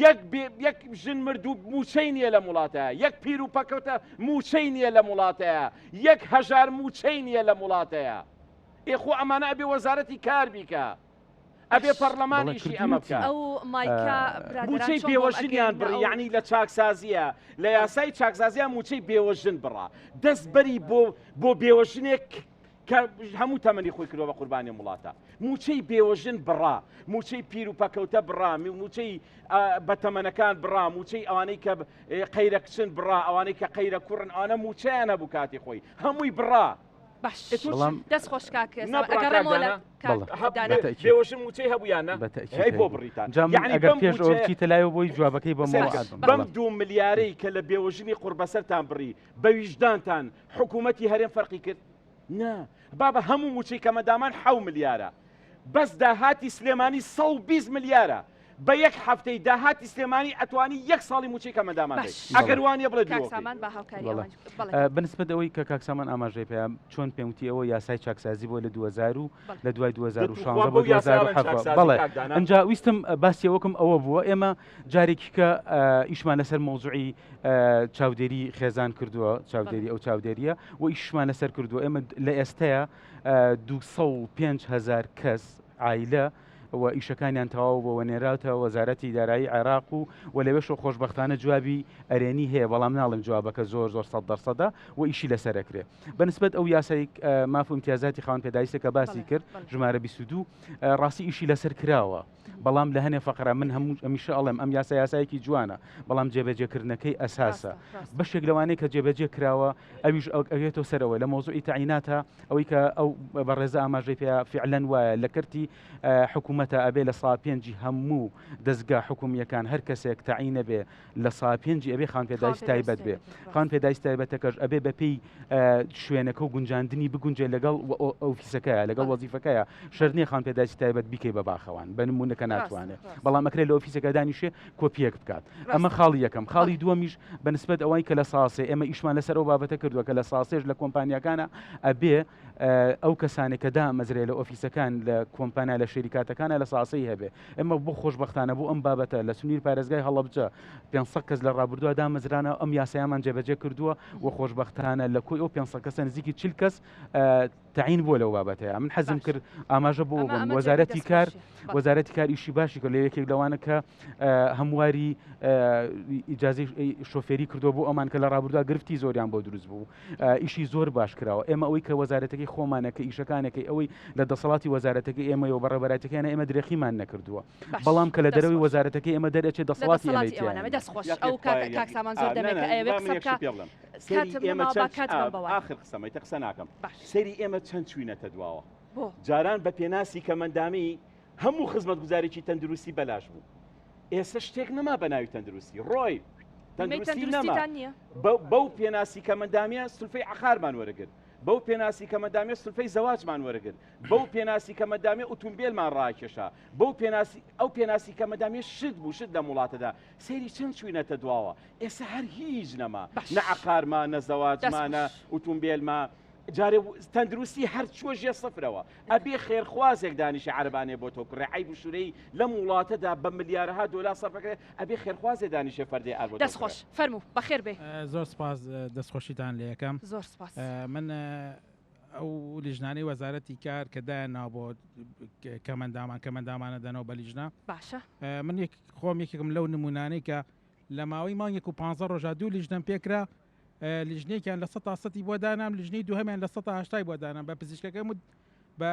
یەک بێ یەک ژن مردوو مووچەی نییە لەم وڵاتەیا، یەک پیر و پەکەوتە مووچەی نییە لەم وڵاتەیا، یەک هەژار مووچەی نییە لەم وڵاتەیا. ئێ خۆ ئەمانە ئەبێ وەزارەتی کار بیکا، ئەبێ پەڕلەمان بەڵێ ئیشی ئەمە کردوویەتی. بکا. ئەو مایکە برادەران مووچەی چۆن بۆم بێوەژنیان ئەگەیەننە بڕی ئەو یەعنی لە چاکسازییە لە یاسای چاکسازییا مووچەی بێوەژن بڕا دەست بەری بۆ بۆ بێوەژنێک کە هەموو تەمەنی خۆی کردوە بە قوربانی ئەم وڵاتە موچەی بێوەژن بڕا موچەی پیر و پەکەوتە بڕا موچەی بەتەمەنەکان بڕا موچەی ئەوانەی کە قەیرە کچن بڕا ئەوانەی کە قەیرە کوڕن ئەوانە موچەیان هەبوو کاتی خۆی هەمووی بڕا باش بەڵام دەست خۆش کاک نەبڕا کاک ئەگەڕێمەوە لە دانا؟ کاک بەڵێ دانا بەتەئکید. بێوەژن موچەی هەبوو یان نا بەتەئکید هەی بۆ هەیبوو. بڕیتان جا من یعنی ئەگەر بەم پێش ئەوە موچەیە بچیتە لایەوە بۆی جوابەکەی بەمەوە سەیرکە ئەدەم. بەم بەڵێ. دوو ملیارەی کە لە بێوەژنی قوڕبەسەرتان بڕی بە ویژدانتان حکوومەتی هەرێم فەرقی کرد نا بابە هەموو موچەی کەمەندامان حەو ملیارە بەس داهاتی سلێمانی 120 ملیارە بە یەک هەفتەی داهاتی سلێمانی ئەتوانی یەک ساڵی موچەی کەمەندامان باش. بەی ئەگەر وانە بڵێ کاک درۆکەی. سامان با هاوکاری بەڵێ. ئەوانیش بکە. بەڵێ. بەنسبەت ئەوەی کە کاک سامان ئاماژەی پێ چۆن پێم وتی ئەوە یاسای چاکسازی بووە لە 2000 و بەڵێ. لە دوای دە 2016 توخوا بۆ بەو یاسایە ئەڵێن 2017 چاکسازی بەڵێ کاک دانا؟ ئەنجا ویستم باسی ئەوەکم ئەوە بووە ئێمە جارێکی کە ئیشمان لەسەر مەوزوعی چاودێری خێزان کردووە چاودێری ئەو چاودێریە و ئیشمان لەسەر کردووە ئێمە لە ئێستەیە 205 هزار کەس عیلە و ئیشەکانیان تەواو بۆ نێراوتە وەزارەتی دارایی عێراق و و لەوێشەوە خۆشببختانە جوابی ئەرێنی هەیە بەڵام ناڵم جوابەکە زۆر زۆر سەد دەرسەدە و ئیشی لەسەرەکرێ بەنسبەت ئەو یاسای ماف و امتیازاتی خاوەن پێداویستە کە باسی کرد ژمارە 22 ڕاستی ئیشی لەسەر کراوە بەڵام لە هەنێ فەقرە من هەموو هەمیشە ئەڵێم ئەم یاسا یاسایەکی جوانە بەڵام جێبەجێکردنەکەی ئەساسە بەشێک لەوانەیە کە جێبەجێ کراوە ئەویش ئەوێتەوە سەرەوە لە مۆزوعی تەعیناتە ئەوەی کە ئەو بەڕێزە ئاماژەی پێ فعلەن وایە لە کەرتی حکوومەتە ئەبێ لە سا پێنجی هەموو دەستگا حکومیەکان هەر کەسێک تەعینە بێ لە سا پێنجی ئەبێ خان پێداویست تایبەت بێ خان پێداویست تایبەتەکەش ئەبێ بەپێی شوێنەکە و گونجاندنی بگونجێ لەگەڵ ئۆفیسەکەیە لەگەڵ وەزیفەکەیە شەرت نییە خان پێداویستی تایبەت بیکەی بە باخەوان بە نمونە. کە ناتوانێت بەڵام ئەکرێت لە ئۆفیسەکە دانیشێ کۆپیەک بکات ئەمە خاڵی یەکەم خاڵی دووەمیش بە نسبەت ئەوەی کە لە ساسێ ئێمە ئیشمان لەسەر ئەو بابەتە کردووە کە لە ساسێش لە کۆمپانیاکانە ئەبێ ئەو کەسانێک کە دامەزرێ لە ئۆفیسەکان لە کۆمپانیا لە شەریکاتەکانە لە ساسەی هەبێ ئێمە بۆ خۆشبەختانە بۆ ئەم بابەتە لە سنووری پارێزگای هەڵەبجە 500 کەس لە ڕابردووە دامەزرانە ئەم یاسایمان جێبەجێ کردووە و خۆشبەختانە لە کۆی ئەو 500 کەسە نزیکی 40 کەس تەعین بووە لەو بابەتەیە من حەزم کرد ئاماژە بۆ بم وەزارەتی کار وەزارەتی کار ئیشی باشی کرد لە یەکێک لەوانە کە هەمواری ئیجازی شۆفێری کردو بۆ ئەمان کە لە ڕابردووە گرفتی زۆریان بۆ دروست بوو ئیشی زۆر باش کراوە ئێمە ئەوەی کە وەزارەتەکەی خۆمانە کە ئیشەکانەکەی ئەوەی لە دەسەڵاتی وەزارەتەکەی ئێمە و بەڕێبەراتەکەیانە ئێمە درێخیمان نەکردووە بەڵام کە لە دەرەوەی وەزارەتەکەی ئێمە دەرەچێت دەسەڵاتی ئێمە دەست خۆش ئەو کاک سامان زۆر دەمێکە ئەیەوێ قسە بکا کاتم نەماوە با کات بەم بەوان. ئاخر قسەمە ئیتر قسە ناکەم سەیری ئێمە چەند چوینەتە دواوە جاران بە پێناسی کەمەندامی هەموو خزمەتگوزارێکی تەندروستی بەلاش بوو ئێستا شتێک نەما بە ناوی تەندروستی ڕۆی تەندروستی نەما بەو پێناسی کەمەندامیە سولفەی عقارمان وەرەگرت بەو پێناسی کەمەندامیە سولفەی زەواجمان وەرەگرت بەو پێناسی کەمەندامیە ئوتومبێلمان ڕاکێشا بەو پێناسی ئەو پێناسی کەمەندامیە شت بوو شت لەم وڵاتەدا سەیری چەند چوینەتە دواوە ئێستا هەر هیچ نەما نە عقارما نە زەواجما نە ئوتومبێلما جارێ تەندروستی هەر چوە ژێر سفرەوە ئەبێ خێرخوازێک دانیشی عەربانێ بۆ تۆ کوڕێ عیب و شورەی لەم وڵاتەدا بە ملیارەها دۆلار سەرفەکرێ ئەبێ خێرخوازێ دانیشێ فەردێ ئار بۆ دەست خۆش فەرموو بەخێر بێی. زۆر سپاس دەستخۆشیتان لێ ئەکەم. زۆر سپاس. من ئەو لیژنانەی وەزارەتی کار کە دایان ناوە بۆ کەمەندامان کەمەندامانە دەنەوە بە لیژنە باشە من یەک خۆم یەکێکم لەو نمونانەی کە لە ماوەی مانگێک و پ ڕۆژا دوو لیژنەم پێکرا لیژنێکیان لە سە سەتی بۆ دانام لیژنەی دووهەمیان لە سە هشتای بۆ دانام بە پزیشکەکەم و بە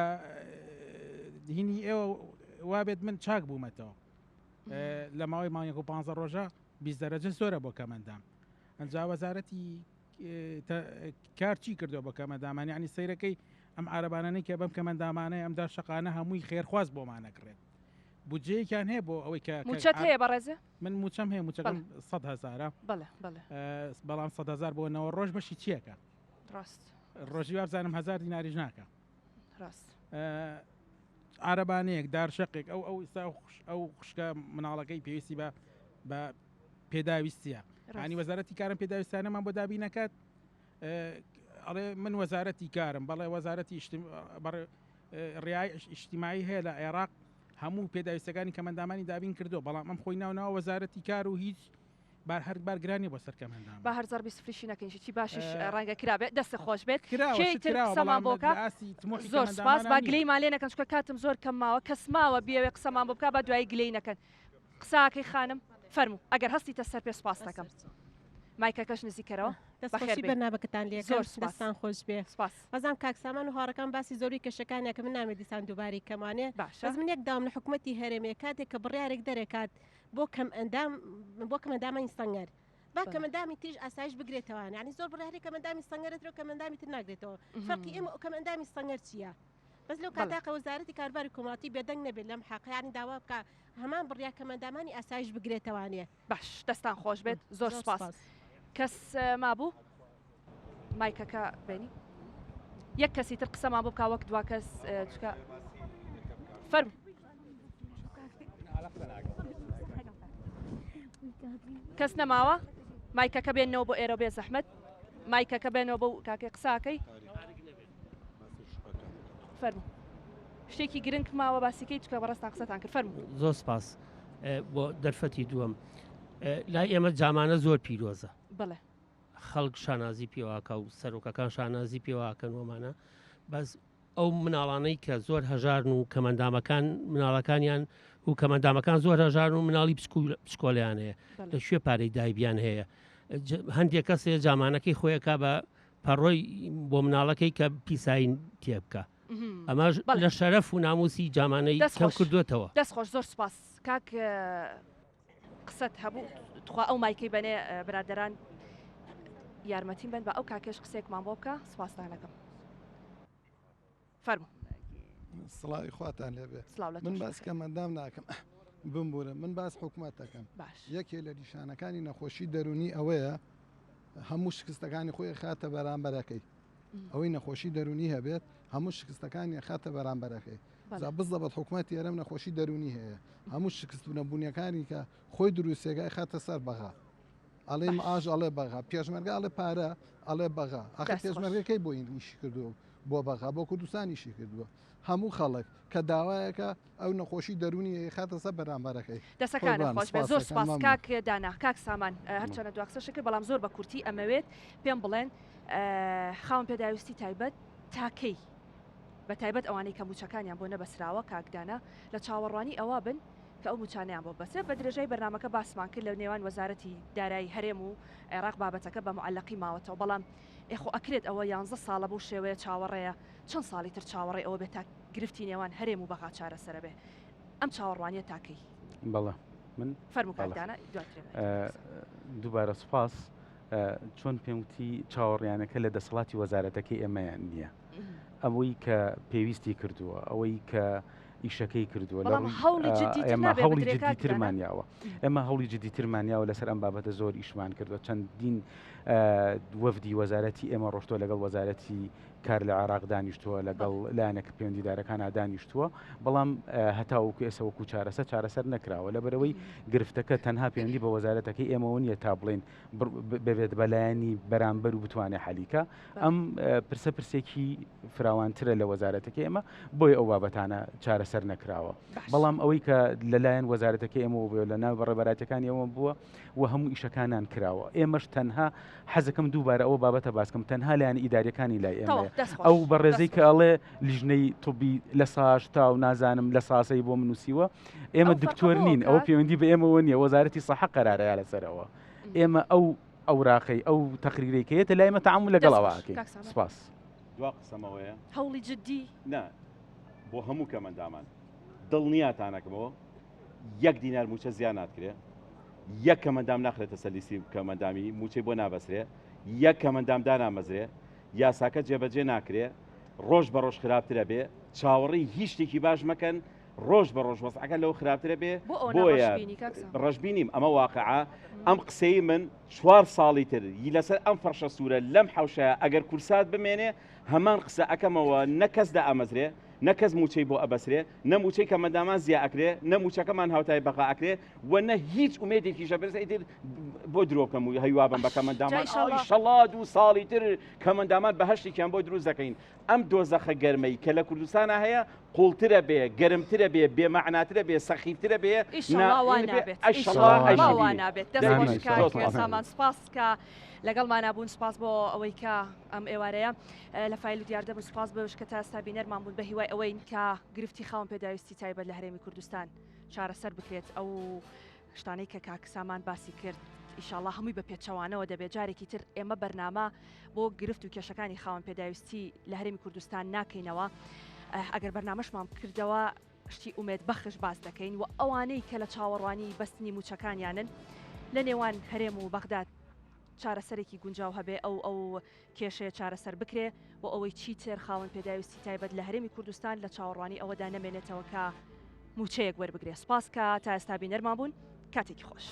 هینی ئێوە وابێت من چاک بوومەتەوە لە ماوەی مانگێک و پ ڕۆژە 20 دەرەجە زۆرە بۆ کەمەندام ئەنجا وەزارەتی کار چی کردووە بە کەمەندامان یعنی سەیرەکەی ئەم عربانانەی کە بەم کەمەندامانەی ئەم دارشەقانە هەمووی خێرخواز بۆمانەکڕێت بودجەیەکیان هەیە بۆ ئەوەی کە موچەت هەیە بەڕێزە من موچەم هەیە موچەکەم 100 هزارە بەڵێ بەڵێ بەڵام 100 هزار بۆ نەوە ڕۆژ بەشی چیەکە ڕاست ڕۆژی وابزانم هزار دیناریش ناکە ڕاست عربانەیەک دارشەقێک ئەو ئەو ئستا ئەو خوشکە مناڵەکەی پێویستی بە بە پێداویستیە ینی وەزارەتی کارم پێداویستانەمان بۆ دابی نەکات ئەڵێ من وەزارەتی کارم بەڵێ وەزارەتی ڕای ئیجتیماعی هەیە لە عێراق هەموو پێداویستەکانی کەمەندامانی دابین کردو بەڵام ئەم خۆی ناو ناوە وەزارەتی کار و هیچ بار هەر بارگرانی بۆ سەر کەمەندام با هەر زەربی سفریشی نەکەین چی باشیش ڕەنگە کرابێت دەست خۆش بێت کێی تر قسەمان بۆ بکا زۆر سپاس با گلەیمان لێ نەکەن چونکە کاتم زۆر کەم ماوە کەس ماوە بیەوێ قسەمان بۆ بکا با دوایی گلەی نەکەن قساکەی خانم فەرموو ئەگەر هەستیتە سەر پێ سپاست دەکەم مایکەکەش نزیکەرەوە دەستخۆشی بەرنامەکەتان لێ زۆر سپاس دەستان خۆش بێ سپاس بەزام کاک سامان و هاوڕەکان باسی زۆری کێشەکانیان کە من نامێ دیسان دووبارەی کەمانێ باشە بەس من یەک داوام لە حکومەتی هەرێمێ کاتێک کە بڕیارێک دەرەکات بۆ کەم ئەندام بۆ کەمەندامانی سەنگەر با کەمەندامی تریش ئاسایش بگرێتەوە یعنی زۆر بڕیاری کەمەندامی سەنگەرەترەوە کەمەندامی تر ناگرێتەوە فەرقی ئێمە و کەمەندامی سەنگەر چییە؟ بەس لەو کاتا کە وەزارەتی کاروباری کۆمەڵاتی بێدەنگ نەبێت لەم حەقە یعنی داوا بکا هەمان بڕیار کەمەندامانی ئاسایش بگرێتەوانێ. باش دەستان خۆش بێت زۆر سپاس کەس مابوو مایکەکە بێنی یەک کەسی تر قسەمان بۆ بکا وەک دوا کەس چکە فەرم کەس نەماوە مایکەکە بێنەوە بۆ ئێرە بێ زەحمت مایکەکە بێنەوە بۆ کاکەی قساکەی فەرموو شتێکی گرنگ ماوە باسیکەی چکە بەڕێزتان قسەتان کرد فەرموو. زۆر سپاس بۆ دەرفەتی دووەم لای ئێمە جامانە زۆر پیرۆزە بەڵێ خەڵک شانازی پێواکە و سەرۆکەکان شانازی پێواکەن وەمانە بەس ئەو مناڵانەی کە زۆر هەژارن و کەمەندامەکان مناڵەکانیان و کەمەندامەکان زۆر هەژارن و مناڵی بچکۆلیان هەیە لە کوێ پارەی دایبیان هەیە هەندێک کەسێ جامانەکەی خۆیەکە بە پەڕۆی بۆ مناڵەکەی کە پیسایی تێ بکە ئەمەش لە شەرەف و ناموسی جامانەی کەم کردوێتەوە. دەست خۆش زۆر سوپاس کاک قسەت هەبوو تخوا ئەو مایکەی بەنێ برادەران یارمەتیم بن بە ئەو کاکەش قسێکمان بۆ بکە سوپاستان ئەکەم فەرموو. سڵاوی خواتان لێبێ سڵاو لە من تۆش باس بەخێر. کەمەندام ناکەم بمبورە من باس حکومەت دەکەم باش. یەکێ لە نیشانەکانی نەخۆشی دەرونی ئەوەیە هەموو شکستەکانی خۆی خاتە بەرامبەرەکەی ئەوەی نەخۆشی دەرونی هەبێت هەموو شکستەکانی خاتە بەرامبەرەکەی. جا بزەبت حکومەتی هەرێم نەخۆشی دەروونی هەیە هەموو شکست و نەبوونیەکانی کە خۆی دروستێکە ئەیخاتە سەر بەغا ئەڵێ معاش ئەڵێ بەغا پێشمەرگە ئەڵێ پارە ئەڵێ بەغا ئەخ پێشمەرگەکەی بۆ ئیشی کردووە بۆ بەغا بۆ کوردستان ئیشی کردووە هەموو خەڵک کە داوایەکە ئەو نەخۆشی دەروونی ئەیخاتە سەر بەرامبەرەکەی. دەسەکانت خۆش بێت زۆر سوپاس کاک دانا. کاک سامان هەرچەنە دواقسەشت کرد بەڵام زۆر بە کورتی ئەمەوێت پێم بڵێن خاوەن پێداویستی تایبەت تا کەی بە تایبەت ئەوانەی کە موچەکانیان بۆ نەبەسراوە کاک دانا لە چاوەڕوانی ئەوە بن کە ئەو موچانەیان بۆ ببەسرێت بە درێژای بەرنامەکە باسمان کرد لە نێوان وەزارەتی دارایی هەرێم و عێراق بابەتەکە بە معەلەقی ماوەتەوە بەڵام ئێ خۆ ئەکرێت ئەوە یانزە ساڵە بەو شێوەیە چاوەڕێیە چەند ساڵی تر چاوەڕێی ئەوە بێت تا گرفتی نێوان هەرێم و بەغا چارەسەرە بێ ئەم چاوەڕوانیە تا کەی؟ بەڵێ من فەرموو کاک دانا دواتر دووبارە سوپاس چۆن پێم وتی چاوەڕیانەکە لە دەسەڵاتی وەزارەتەکەی ئێمەیان نییە ئەوەی کە پێویستی کردووە ئەوەی کە ئیشەکەی کردووە لە هەوڵی ئێمە هەوڵی جدیترمان یاوە ئێمە هەوڵی جدیترمان یاوە لەسەر ئەم بابەتە زۆر ئیشمان کردووە چەندین وەفدی وەزارەتی ئێمە ڕۆشتووە لەگەڵ وەزارەتی کار لە عێراق دانیشتووە لەگەڵ لایەنەکە پەیوەندیدارەکانا دانیشتووە بەڵام هەتاوەکو ئێستا وەکو چارەسەر چارەسەر نەکراوە لەبەرەوەی گرفتەکە تەنها پەیوەندی بە وەزارەتەکەی ئێمەوە نییە تا بڵێین ببێت بە لایەنی بەرامبەر و بتوانێت حەلیکە ئەم پرسە پرسێکی فراوانترە لە وەزارەتەکەی ئێمە بۆیە ئەو بابەتانە چارەسەر نەکراوە بەڵام ئەوەی کە لەلایەن وەزارەتەکەی ئێمەوە بووە لە ناو بەڕێبەراتەکانی ئەوە بووە و هەموو ئیشەکانان کراوە ئێمەش تەنها حەزەکەم دووبارە ئەوە بابەتە باسکەم تەنها لایەن ئیداریەکانی لای ئێمە ئەو بەڕێزەی کە ئەڵێ لیژنەی طبی لە ساشتا و نازانم لە ساسەی بۆ من نووسیوە ئێمە دکتۆر نین ئەوە پەیوەندی بە ئێمەوە نییە وەزارەتی سەحە قەرارەیە لەسەرەوە ئێمە ئەو ئەوراقەی ئەو تەقریرەی کە یەتە لای ئێمە تەعامول لەگەڵ ئەوە ئەکەین سپاس. دوا قسەمەوەیە هەوڵی جدی نا بۆ هەموو کەمەندامان دڵنیاتانەکەمەوە یەک دینار مووچە زیا ناتکرێ، یەک کەمەندام ناخرێتە سەر لیستی کەمەندامی مووچەی بۆ نابەسرێ، یەک کەمەندام دانامەزرێ، یاساکە جێبەجێ ناکرێ، ڕۆژ بە ڕۆژ خراپترە بێ، چاوەڕێی هیچ شتێکی باش مەکەن، ڕۆژ بە ڕۆژ وەزعەکە لەوە خراپترە بێ، بۆ ئەوەنە بۆیە ڕەشبینی کاک سامان؟ ڕەشبینیم، ئەمە واقعە، ئەم قسەی من چوار ساڵی تر ی لەسەر ئەم فەڕشە سوورە لەم حەوشەیە ئەگەر کورسات بمێنێ هەمان قسە ئەکەمەوە نە کەس دائەمەزرێ، نە کەس مووچەی بۆ ئەبەسرێ، نە مووچەی کەمەندامان زیا ئەکرێ، نە مووچەکەمان هاوتای بەغا ئەکرێ و نە هیچ ئومێدێکیش ئەبرێ ئیتر بۆ درۆ بکەم و هەیوا بم بە کەمەندامان ئیشەڵا دوو ساڵی تر کەمەندامان بەهەشتێکیان بۆ دروست دەکەین. ئەم دۆزەخە گەرمەی کە لە کوردستانا هەیە قوڵترە بێ، گەرمترە بێ، بێمەعناترە بێ، سەخیفترە بێ، ئیشەڵا وا نابێت. ئیشەڵا وا نابێت. دەست خۆش کاک سامان سوپاس کە لەگەڵمانا بوون سوپاس بۆ ئەوەی کە ئەم ئێوارەیە لە فایل و دیاردە بوون سوپاس بەوەش کە تا ئێستا بینەرمان بوون بە هیوای ئەوەین کە گرفتی خاوەن پێداویستی تایبەت لە هەرێمی کوردستان چارەسەر بکرێت ئەو شتانەی کە کاک سامان باسی کرد ئیشاڵا هەمووی بە پێچەوانەوە دەبێت جارێکی تر ئێمە بەرنامە بۆ گرفت و کێشەکانی خاوەن پێداویستی لە هەرێمی کوردستان ناکەینەوە ئەگەر بەرنامەشمان کردەوە شتی ئومێد بەخش باس دەکەین و ئەوانەی کە لە چاوەڕوانی بەستنی مووچەکانیانن لە نێوان هەرێم و بەغداد چارەسەرێکی گونجاو هەبێ ئەو ئەو کێشەیە چارەسەر بکرێ بۆ ئەوەی چیتر خاوەن پێداویستی تایبەت لە هەرێمی کوردستان لە چاوەڕوانی ئەوەدا نەمێنێتەوە کە مووچەیەک وەربگرێ سوپاس کە تا ئێستا بینەرمان بوون کاتێکی خۆش.